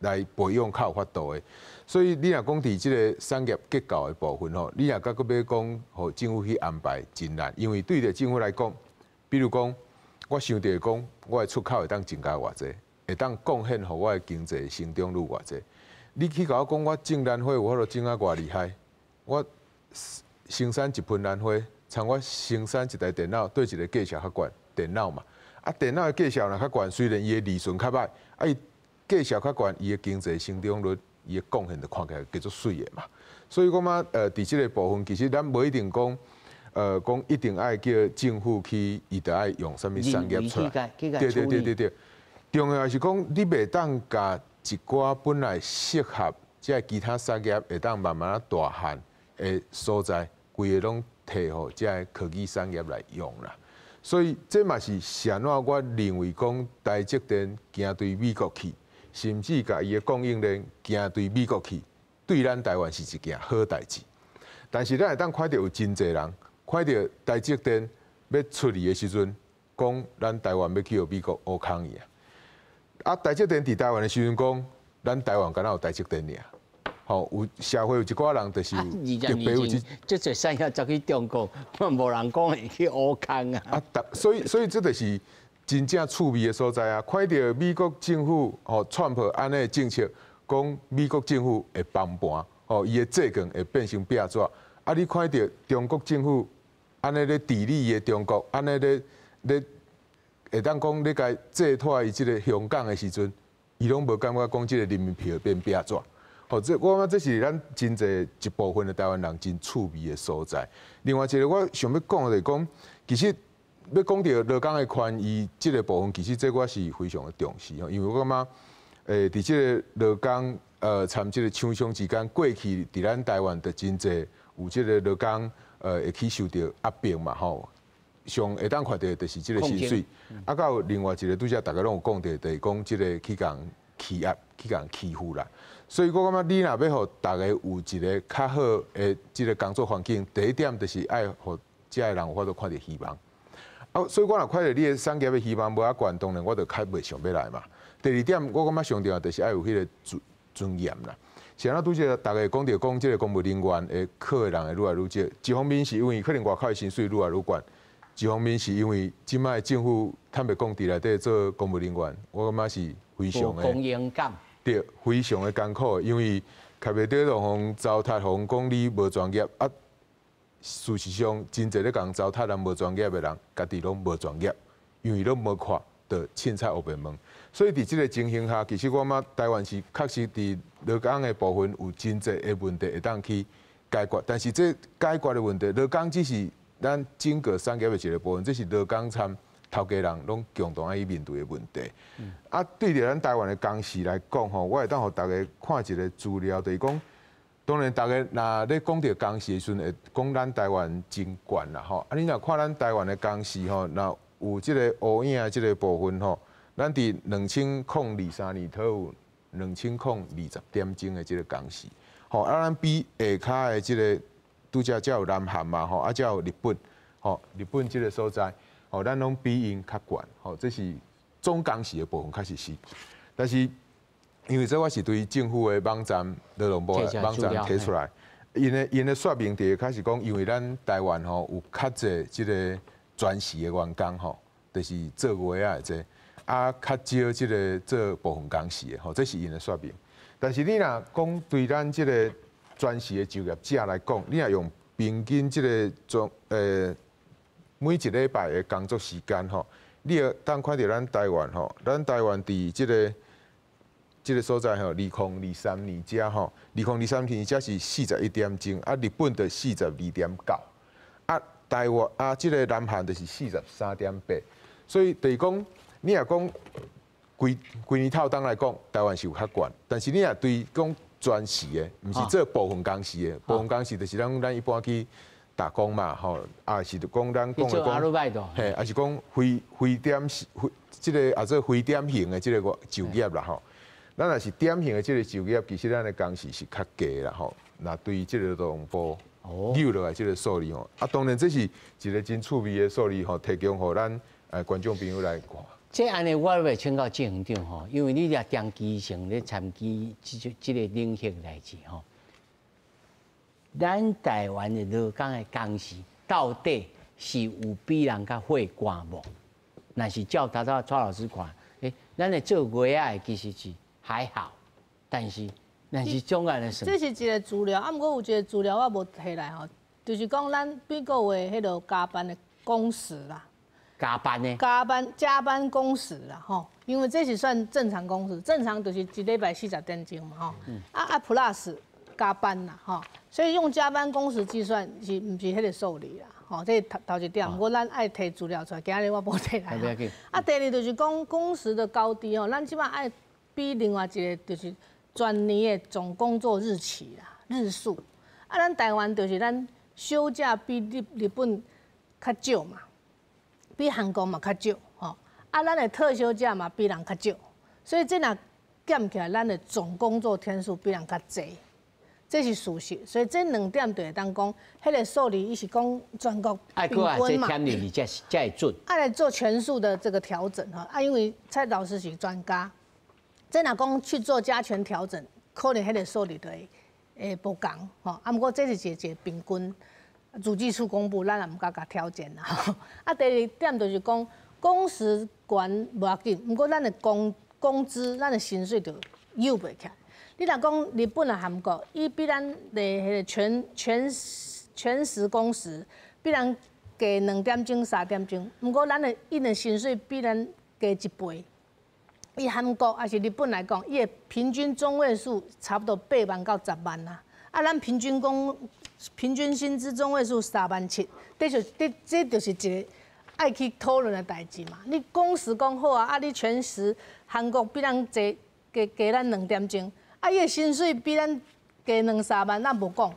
來培養較有法度的。所以你若講佇這个產業結構的部分吼，你若閣閣欲講，予政府去安排真難，因為對著政府來講，比如講，我想著講，我的出口會當增加偌濟，會當貢獻予我的經濟成長率偌濟。你去共我講，我種蘭花有法度種啊偌厲害，我生產一盆蘭花，參我生產一台電腦，佗一个價數較懸，電腦嘛，啊電腦的價數若較懸，雖然伊的利潤較䆀，啊伊價數較懸，伊的經濟成長率，伊的貢獻就看起來加足媠的嘛。所以我感覺，佇這个部分，其實咱無一定講，講一定愛叫政府去，伊就愛用啥物產業出來。對對對對對，重要是講，你袂當共一寡本來適合這个其他產業會當慢慢仔大漢的所在，規个攏提予這个科技產業來用啦。所以這嘛是啥按怎我認為講台積電行對美國去，甚至共伊的供應鏈行對美國去，對咱台灣是一件好代誌。但是咱會當看著有真濟人看著台積電欲出去的時陣，講咱台灣欲去予美國挖空去啊！啊，台積電佇台灣的時陣講，咱台灣敢若有台積電爾。吼，有社會有一寡人就是特別有這，這濟產業走去中國，無人講會去挖空啊！啊，所以這就是真正趣味的所在啊！看著美國政府吼，川普按呢政策，講美國政府會崩盤，吼，伊的債券會變成壁紙。啊，你看著中國政府按呢咧治理伊的中國，按呢咧咧會當講咧共借脫伊這个香港的時陣，伊攏無感覺講這个人民幣會變壁紙。吼，這我感覺這是咱真濟一部分的台灣人真趣味的所在。另外一个我想欲講的就是講，其實欲講著勞工的權益這个部分，其實這我是非常的重視吼，因為我感覺，佇這个勞工參這个廠商之間，過去佇咱台灣就真濟有這个勞工會去受著壓迫嘛吼。上會當看著就是這个薪水，啊，閣有另外一个拄才逐家攏有講著，就是講這个去共欺壓、去共欺負啦。所以我感覺你若欲予逐家有一个較好的這个工作環境，第一點就是愛予遮的人有法度看著希望。啊，所以我若看著你的產業的希望無遐懸，當然我就較袂想欲來嘛。第二點，我感覺上重要就是愛有彼个尊嚴啦。是按怎拄才逐家講著講這个公務人員會考的人會愈來愈少，一方面是因為可能外口的薪水愈來愈懸，一方面是因為這擺政府坦白講，佇內底做公務人員，我感覺是非常的光榮感。對，非常的艱苦，因為較袂得就予糟蹋，予人講你無專業啊。事實上，真濟咧共糟蹋人無專業的人，家己攏無專業，因為攏無看，就凊彩烏白問。所以佇這个情形下，其實我感覺台灣是確實佇勞工的部分有真濟的問題會當去解決，但是這解決的問題，勞工只是咱整個產業的一個部分，這是勞工參頭家人攏共同愛去面對的問題。啊，對著咱台灣的工時來講吼，我會當予逐家看一个資料，就是講，當然逐家若咧講著工時的時陣，會講咱台灣真懸啦吼。啊，你若看咱台灣的工時吼，若有這个烏影的這个部分吼，咱佇2023年頭有2020點鐘的這个工時，吼啊，咱比下跤的這个拄才才有南韓嘛吼，啊，才有日本，吼，日本這个所在，吼，咱攏比𪜶較懸，吼，這是總工時的部分確實是，但是因為這我是對政府的網站勞動部的網站提出來，𪜶的說明佇開始講，因為咱台灣吼有較濟這个專時的員工吼，就是做月仔的這。啊，較少這个做部分工時的吼，這是𪜶的說明。但是你若講對咱這个專時的就業者來講，你若用平均這个總每一禮拜的工作時間吼，你會當看著咱台灣吼，咱台灣佇這个這个所在吼，2023年遮吼，二零二三年遮是41點鐘，啊，日本就42.9，啊，台灣啊，這个南韓就是43.8，所以就是講，你若講規規年透冬來講，台灣是有較懸，但是你若對講全時的，毋是做部分工時的，部分工時就是咱一般去打工嘛，吼，啊是講咱講的講，嘿，啊是講非非點非這个啊做非典型的這个就業啦，吼。咱若是典型的這个就業，其實咱的工時是較低啦，吼。若對這个勞動部扭落來這个數字吼，啊，當然這是一个真趣味的數字吼，提供予咱觀眾朋友來看。這按呢，我欲請教鄭園長吼，因為你也長期性咧參與這个領域代誌吼。咱台灣的勞工的工時到底是有比人較血汗無？若是照頭拄蔡老師看，咱的做月仔的其實是還好，但是總按呢算。這是一个資料，啊，毋過有一个資料我無提來吼，就是講咱每個月彼个加班的工時啦。加班呢？加班工時啦，吼，因為這是算正常工時，正常就是一禮拜40點鐘嘛，吼。啊 plus 加班啦，吼，所以用加班工時計算是毋是彼个數字啦？吼，這頭頭一點，毋過咱愛提資料出來，今日我無提來。啊，第二就是講工時的高低吼，咱這擺愛比另外一个就是全年的總工作日期啦，日數。啊，咱台灣就是咱休假比日本較少嘛，比韓國嘛較少，吼。啊，咱的特休假嘛比人較少，所以這若減起來，咱的總工作天數比人較濟。這是事實，所以這兩點就會當講，彼个數字伊是講全國平均嘛。愛閣才會準。愛來做全數的這個調整哈，啊，因為蔡老師是專家，這若講去做加權調整，可能彼个數字就會無仝吼。啊，毋過這是一個平均，主計處公布，咱也毋敢共挑戰啦。啊，第二點就是講工時懸無要緊，毋過咱的工資，咱的薪水就扭袂起來。你若講日本啊、韓國，伊比咱的彼个全時工時，比咱低2點鐘、3點鐘。毋過咱的𪜶的薪水比咱低一倍。以韓國抑是日本來講，伊的平均中位數差不多8萬到10萬啦。啊，咱平均薪資中位數3萬7，這就是一个愛去討論的代誌嘛。你工時講好啊，啊你全時韓國比咱濟加加咱2點鐘。啊，伊的薪水比咱低兩三萬，咱無講，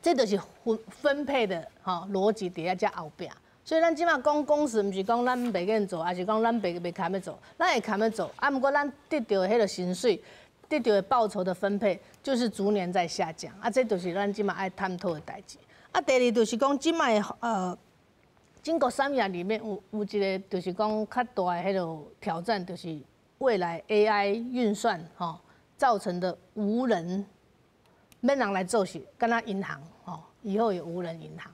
這就是分配的吼邏輯佇遐遮後壁。所以咱這擺講工時，毋是講咱袂願做，抑是講咱袂堪欲做，咱會堪欲做。啊，毋過咱得著的彼个薪水，得著的報酬的分配，就是逐年在下降。啊，這就是咱這擺愛探討的代誌。啊，第二就是講這擺整個產業裡面有一个就是講較大的彼个挑戰，就是未來 AI 運算吼造成的無人，免人來做事，敢若銀行吼，以後有無人銀行。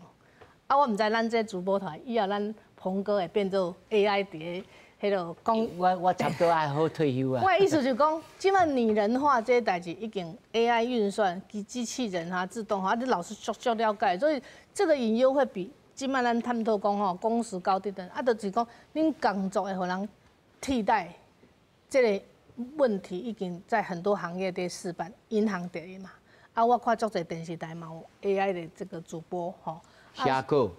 啊，我毋知咱這主播團以後咱鵬哥會變做 AI 佇咧彼个講。我差不多愛好退休啊。我的意思就是講，這擺擬人化這个代誌已經 AI 運算、機器人啊、自動化，啊，你老師足足了解，所以這個隱憂會比這擺咱探討講吼，工時高低等，啊，就是講恁工作會予人替代這个問題已經在很多行業佇試辦，銀行第一嘛。啊，我看足濟電視台嘛有 AI 的這個主播吼。寫稿。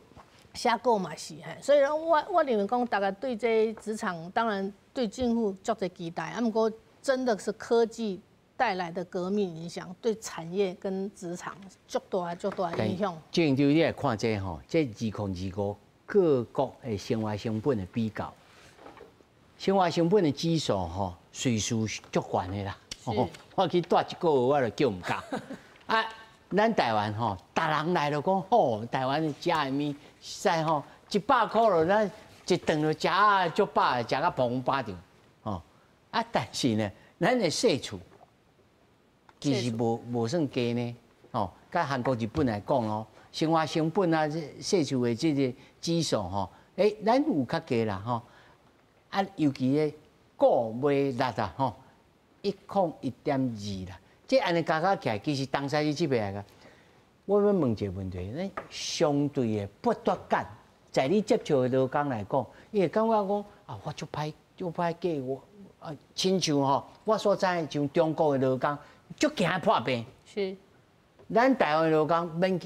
寫稿嘛是嘿，所以我認為講，大家對這職場當然對政府足濟期待，啊，毋過真的是科技帶來的革命影響，對產業跟職場足大足大的影響。鄭就你來看這吼，這2025各國的生活成本的比較，生活成本的指數吼，隨時足懸的啦。我去蹛一個月，我就叫毋夠。啊，咱台灣吼，逐人來就講吼，台灣食的物實在吼，100箍就咱一頓就食啊足飽，食甲膨飽著，吼。啊，但是呢，咱的稅厝其實無算低呢，吼。佮韓國、日本來講哦，生活成本啊，稅厝的這個指數吼，咱有較低啦，吼。啊，尤其咧購買力啊，吼，101.2啦。這按呢加加起來，其實東西是這邊來個。我欲問一個問題，咱相對的剝奪感，在你接觸的勞工來講，伊會感覺講啊，我足歹足歹過我，啊，親像吼，我所知像中國的勞工，足驚破病。咱台灣勞工免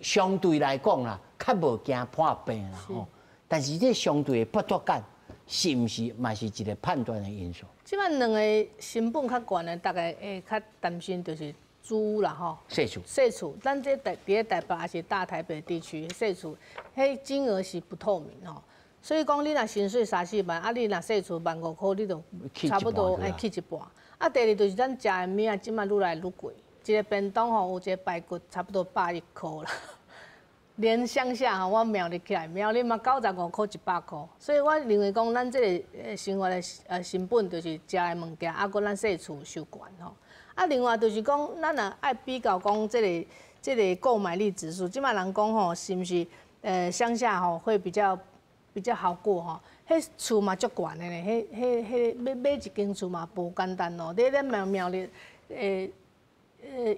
相對來講啦，較無驚破病啦吼。但是這相對的剝奪感，是毋是嘛是一個判斷的因素？這擺兩个成本較懸的，大家會較擔心就是租屋啦吼。細厝。細厝，咱這台佇咧台北抑是大台北地區細厝，彼金額是不透明吼。所以講，你若薪水三四萬，啊，你若細厝15,000箍，你就差不多會去一半。啊，第二就是咱食的物仔，這擺愈來愈貴。一个便當吼，有一个排骨差不多110塊啦。連鄉下吼，我苗栗起來，苗栗嘛95塊100塊。所以我認為講，咱這个生活的成本就是食的物件，啊，閣咱細厝傷懸吼。啊，另外就是講，咱若愛比較講這个購買力指數，這擺人講吼，是毋是鄉下吼會比較好過吼？彼厝嘛足懸的咧，彼買一間厝嘛無簡單哦。你咧苗栗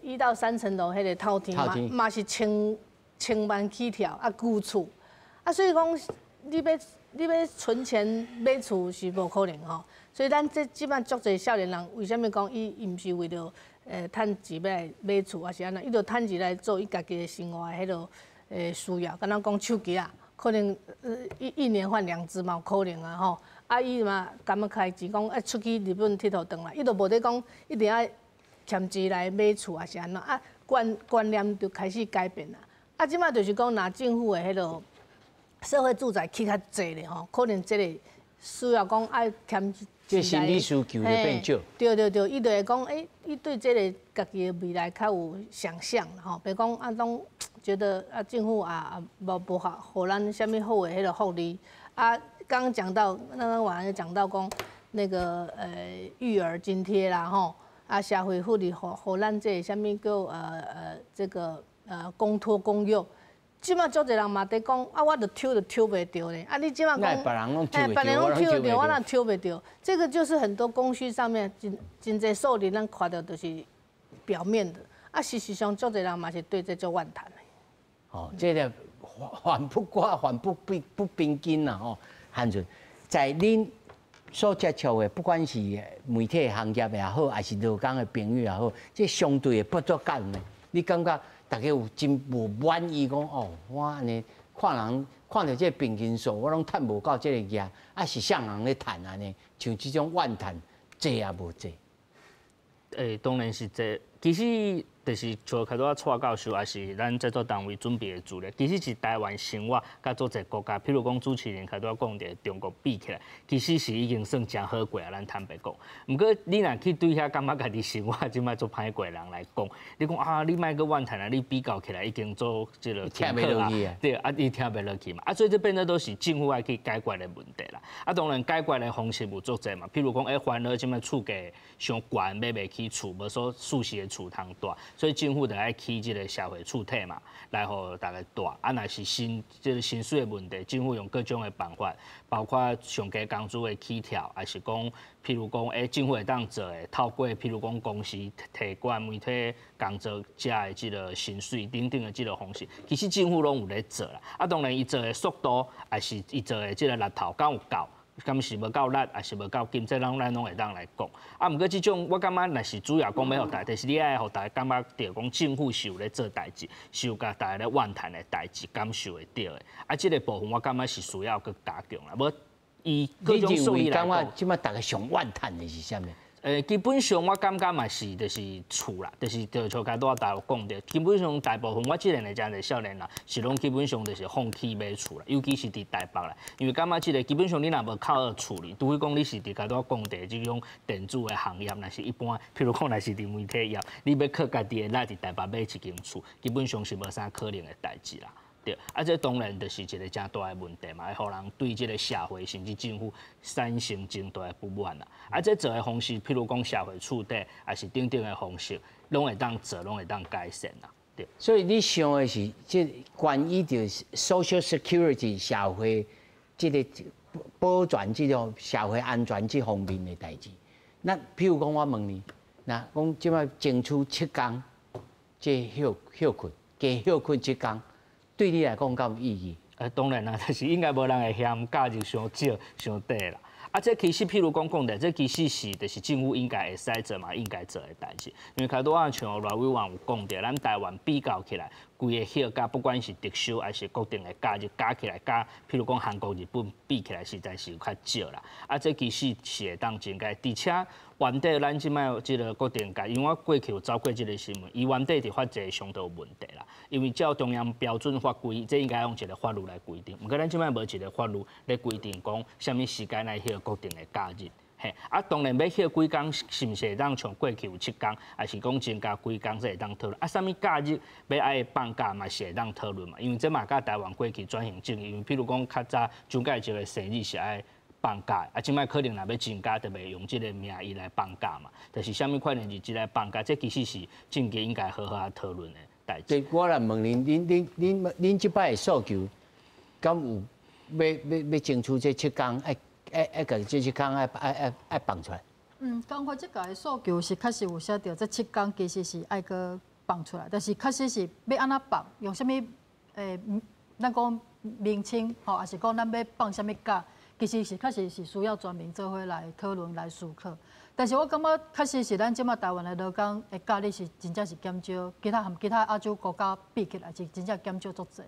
1到3層樓，彼个透天嘛，嘛是千萬起跳啊，舊厝啊，所以講你欲存錢買厝是無可能吼。所以咱這這擺足濟少年人，為啥物講伊毋是為著趁錢欲來買厝，抑是按怎？伊就趁錢來做伊家己的生活的彼个需要。敢若講手機啊，可能一年換兩支嘛有可能啊吼。啊，伊嘛甘欲開錢講啊，出去日本𨑨迌轉來，伊就無咧講一定愛欠錢來買厝，抑是按怎啊？觀念就開始改變啦。啊，這擺就是講，若政府的彼个社會住宅起較濟咧吼，可能這个需要講愛欠這心理需求就變少。對對對，伊就會講，欸，伊對這个家己的未來較有想象吼，比如講啊，攏覺得啊，政府啊無好，予咱啥物好的彼个福利啊。剛剛講到，那個晚上講到講那個育兒津貼啦吼，啊社會福利，予咱這个啥物叫這個公托公幼，這擺足濟人嘛佇講啊，我著抽著抽袂著咧，啊你這擺講，別人攏抽別人攏抽著，我哪抽袂著？這個就是很多供需上面真濟數字，咱看著就是表面的，啊事實上足濟人嘛是對這足怨嘆的。哦，這个反不過反不不平均啦吼。漢順，在恁所接觸的，不管是媒體行業也好，抑是勞工的朋友也好，這相對的剝奪感呢，你感覺大家有真無滿意？講哦，我按呢看人看著這個平均數，我攏趁無夠這个額，啊是啥人咧趁按呢？像這種怨嘆，濟抑無濟？欸，當然是濟。其實就是像較拄仔蔡教授，抑是咱製作單位準備的資料，其實是台灣生活佮足濟國家，譬如講主持人較拄仔講著中國比起來，其實是已經算誠好過啊。咱坦白講，毋過你若去對遐感覺家己生活這擺足歹過的人來講，你講啊，你莫閣怨嘆啊，你比較起來已經做這个聽袂落去啊，對啊，伊聽袂落去嘛，啊，所以這變做都是政府愛去解決的問題啦。啊，當然解決的方式有足濟嘛，譬如講，欸，煩惱這擺厝價傷懸，買袂起厝，無說舒適的厝通蹛，所以政府就愛起這个社會厝體嘛，來予大家蹛。啊，若是這个薪水的問題，政府用各種的辦法，包括上低工資的起跳，抑是講，譬如講，欸，政府會當做的，透過譬如講公司提懸媒體工作者的這个薪水等等的這个方式，其實政府攏有咧做啦。啊，當然伊做的速度，抑是伊做的這个力頭敢有夠？敢是無夠力，抑是無夠緊，這攏咱攏會當來講。啊，毋過這種我感覺，若是主要講欲予大家，就是你愛予大家感覺著講政府是有咧做代誌，是有共大家咧怨嘆的代誌，感受會著的。啊，這个部分我感覺是需要閣加強啦。無以各種數字來講，這擺大家上怨嘆的是啥物？基本上我感覺嘛是，就是厝啦，就是就像剛拄仔大有講著，基本上大部分我這個年誠濟少年人，是攏基本上就是放棄買厝啦，尤其是佇台北啦，因為感覺這个基本上你若無靠厝裡，除非講你是佇剛拄仔講著這種電子的行業，若是一般，譬如講若是佇媒體業，你欲靠家己的力佇台北買一間厝，基本上是無啥可能的代誌啦。對，啊，這當然就是一个誠大的問題嘛，會予人對這个社會甚至政府產生真大的不滿啦。啊，這做的方式，譬如講社會厝底，抑是等等的方式，攏會當做，攏會當改善啦。對。所以你想的是，這關於著 social security 社會這个保全這个社會安全這方面的代誌。那譬如講，我問你，若講這擺爭取7工，這歇睏，加歇睏7工。對你來講，敢有意義？當然啦，但是應該無人會嫌假日傷少、傷短啦。啊，這其實譬如講講的，這其實是就是政府應該會使做嘛，應該做的代誌。因為較拄仔像賴委員有講著，咱台灣比較起來，規个休假不管是特休還是國定的假日加起來，佮譬如講韓國、日本比起來，實在是有較少啦。啊，這其實是會當增加，而且原底咱這擺這个國定假，因為我過去有走過這个新聞，伊原底佇法制上都有問題啦。因為照中央標準法規，這應該用一个法律來規定。毋過咱這擺無一个法律來規定講啥物時間來歇國定的假日。嘿，啊，當然欲歇幾工，是毋是會當像過去有7工，還是講增加幾工，這會當討論。啊，啥物假日欲愛放假嘛，是會當討論嘛。因為這嘛佮台灣過去轉型正義，因為譬如講較早蔣介石的生日是愛放假，啊，這擺可能若欲增加，就袂用這个名義來放假嘛。就是啥物款的日子來放假，這其實是政界應該好好仔討論的代誌。對，我來問恁，恁這擺的訴求，敢有欲爭取這七工？愛共這七工愛放出來。嗯，工會這屆的訴求是確實有寫著，這七工其實是愛閣放出來，但是確實是欲按怎放，用啥物咱講名稱吼，還是講咱欲放啥物假，其實是確實是需要全民做伙來討論來思考。但是我感覺確實是咱這擺台灣的勞工的假日是真正是減少，其他和其他亞洲國家比起來是真正減少足濟。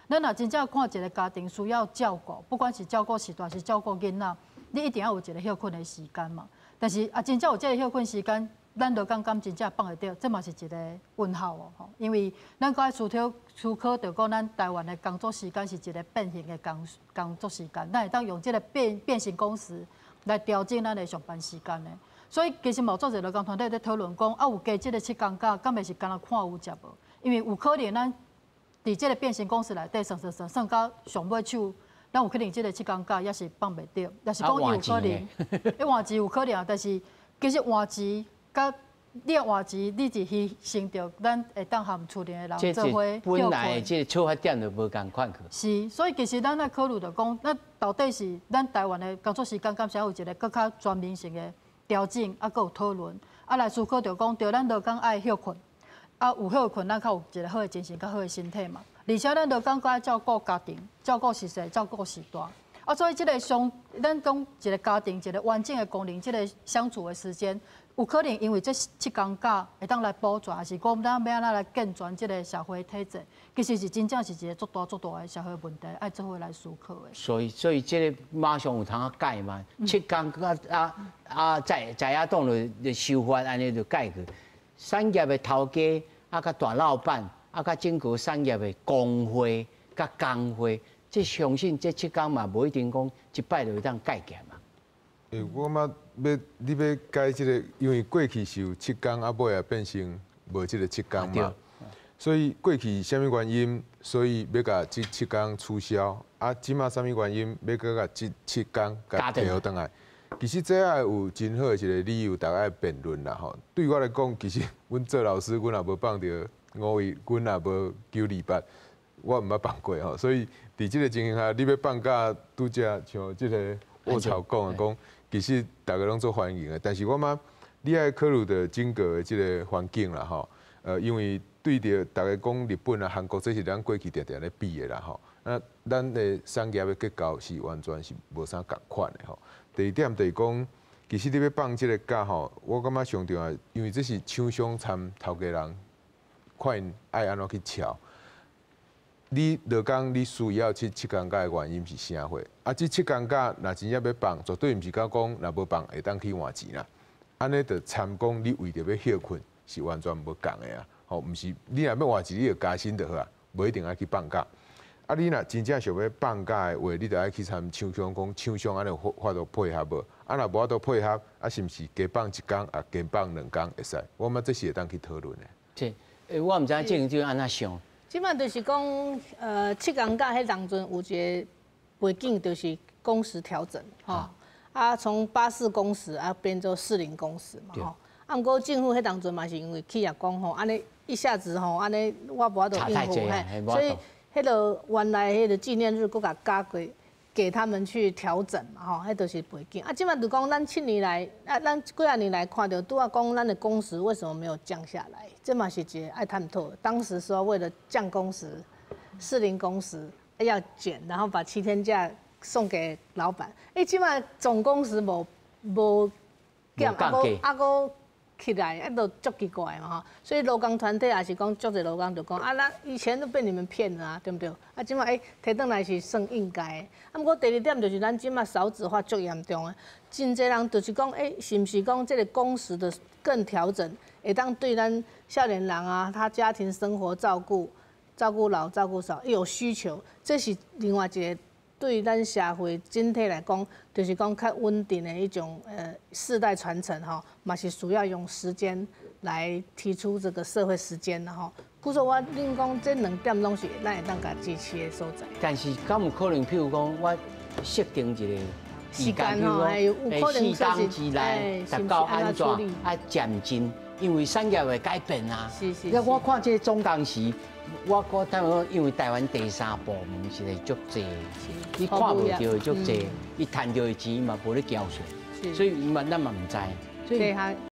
咱若真正看一个家庭需要照顧，不管是照顧序大，是照顧囡仔，你一定要有一个歇睏的時間嘛。但是啊，真正有這个歇睏時間，咱勞工敢真正放會著，這嘛是一个問號哦。吼，因為咱閣愛思考著講，咱台灣的工作時間是一个變形的工作時間，咱會當用這个變形工時來調整咱的上班時間的。所以其實嘛有足濟勞工團體咧討論講，啊有加這个七工假，敢會是干焦看有食無？因為有可能咱佇這个變形工時內底算算算算到上尾手，咱有可能這个七工假也是放袂著，也是講伊有可能，伊換錢有可能，但是其實換錢佮你換錢，你是犧牲著咱會當和厝內的人做伙。本來這個出發點就無仝款去。是，所以其實咱愛考慮著講，咱到底是咱台灣的工作時間，敢是有一个閣較全面性的調整，啊，閣有討論，啊來思考著講，著咱勞工愛歇睏。啊，有歇睏，咱較有一个好的精神，較好的身體嘛。而且咱勞工閣愛照顧家庭，照顧序細，照顧序大。啊，所以這个相，咱講一个家庭一个完整的功能，這个相處的時間，有可能因為這七工假會當來補全，還是講咱欲按怎來健全這个社會體制，其實是真正是一个足大足大的社會問題，愛做伙來思考的。所以這个馬上有通改嘛？七工啊，在野黨就修法按呢就改去。產業的頭家啊，佮大老闆啊，佮整個產業的工會佮工會，這相信這七工嘛，無一定講一擺就會當解決嘛。欸，我感覺欲你欲改這个，因為過去是有七工，啊尾也變成無這个七工嘛。所以過去啥物原因，所以欲共這七工取消？啊，這擺啥物原因欲閣共這七工共提予轉來？其實這愛有真好的一个理由，大家愛辯論啦吼。對我來講，其實阮做老師，阮也無放著五一，阮也無928，我毋捌放過吼。所以佇這个情形下，你欲放假拄才像這个沃草講的講，其實逐家攏足歡迎的。但是我感覺你愛考慮著整個的這个環境啦吼。因為對著逐家講日本啊、韓國，這是咱過去定定咧比的啦吼。那咱的產業的結構是完全是無啥仝款的吼。第二點就是講，其實你欲放這个假吼，我感覺上重要，因為這是廠商參頭家人，看𪜶愛按怎去喬。你勞工你需要這七工假的原因是啥貨？啊，這七工假若真正欲放，絕對毋是講講若無放會當去換錢啦。按呢就參講你為著欲歇睏是完全無仝的啊！吼，毋是你若欲換錢，你就加薪就好啊，無一定愛去放假。啊，你若真正想欲放假的話，你就愛去參廠商講，廠商按呢有法度配合無？啊，若無法度配合，啊，是毋是加放一工，啊，加放兩工會使？我感覺這是會當去討論的。這，我毋知影政長按怎想。這擺就是講，七工假彼當陣有一个背景，就是工時調整，吼，啊，從84工時啊變做40工時嘛，吼。啊，毋過政府彼當陣嘛是因為企業講吼，按呢一下子吼，按呢我無法度應付，嘿，所以。彼个原來彼个紀念日，閣共加過，給他們去調整嘛，吼，彼就是背景。啊，這擺就講咱7年來，啊，咱幾仔年來看著，拄仔講咱的工時為什麼沒有降下來？這嘛是一个愛探討。當時說為了降工時，40工時要減，然後把7天假送给老板。欸，這馬總工時無減，啊閣起來，啊，都足奇怪嘛吼。所以勞工團體也是講，足濟勞工就講啊，咱以前都被你們騙了啊，對毋對？啊，這馬欸，提轉來是算應該的。啊，毋過第二點就是咱這馬少子化足嚴重的，真濟人就是講，欸，是毋是講這個工時的更調整，會當對咱少年人啊，他家庭生活照顧、照顧老、照顧少，有需求，這是另外一個對咱社會整體來講，就是講較穩定的一種世代傳承吼，嘛是需要用時間來提出這個社會時間吼。故說我恁講這兩點攏是咱會當共支持的所在。但是敢有可能，譬如講，我設定一個時間吼，有可能 4冬之內達到按怎啊漸進，因為產業會改變啊。那我看這個總工時，我坦白講，因為台灣第三部門實在足濟，你看無著的足濟，伊賺著的錢嘛無咧繳稅，所以嘛咱嘛毋知。所以。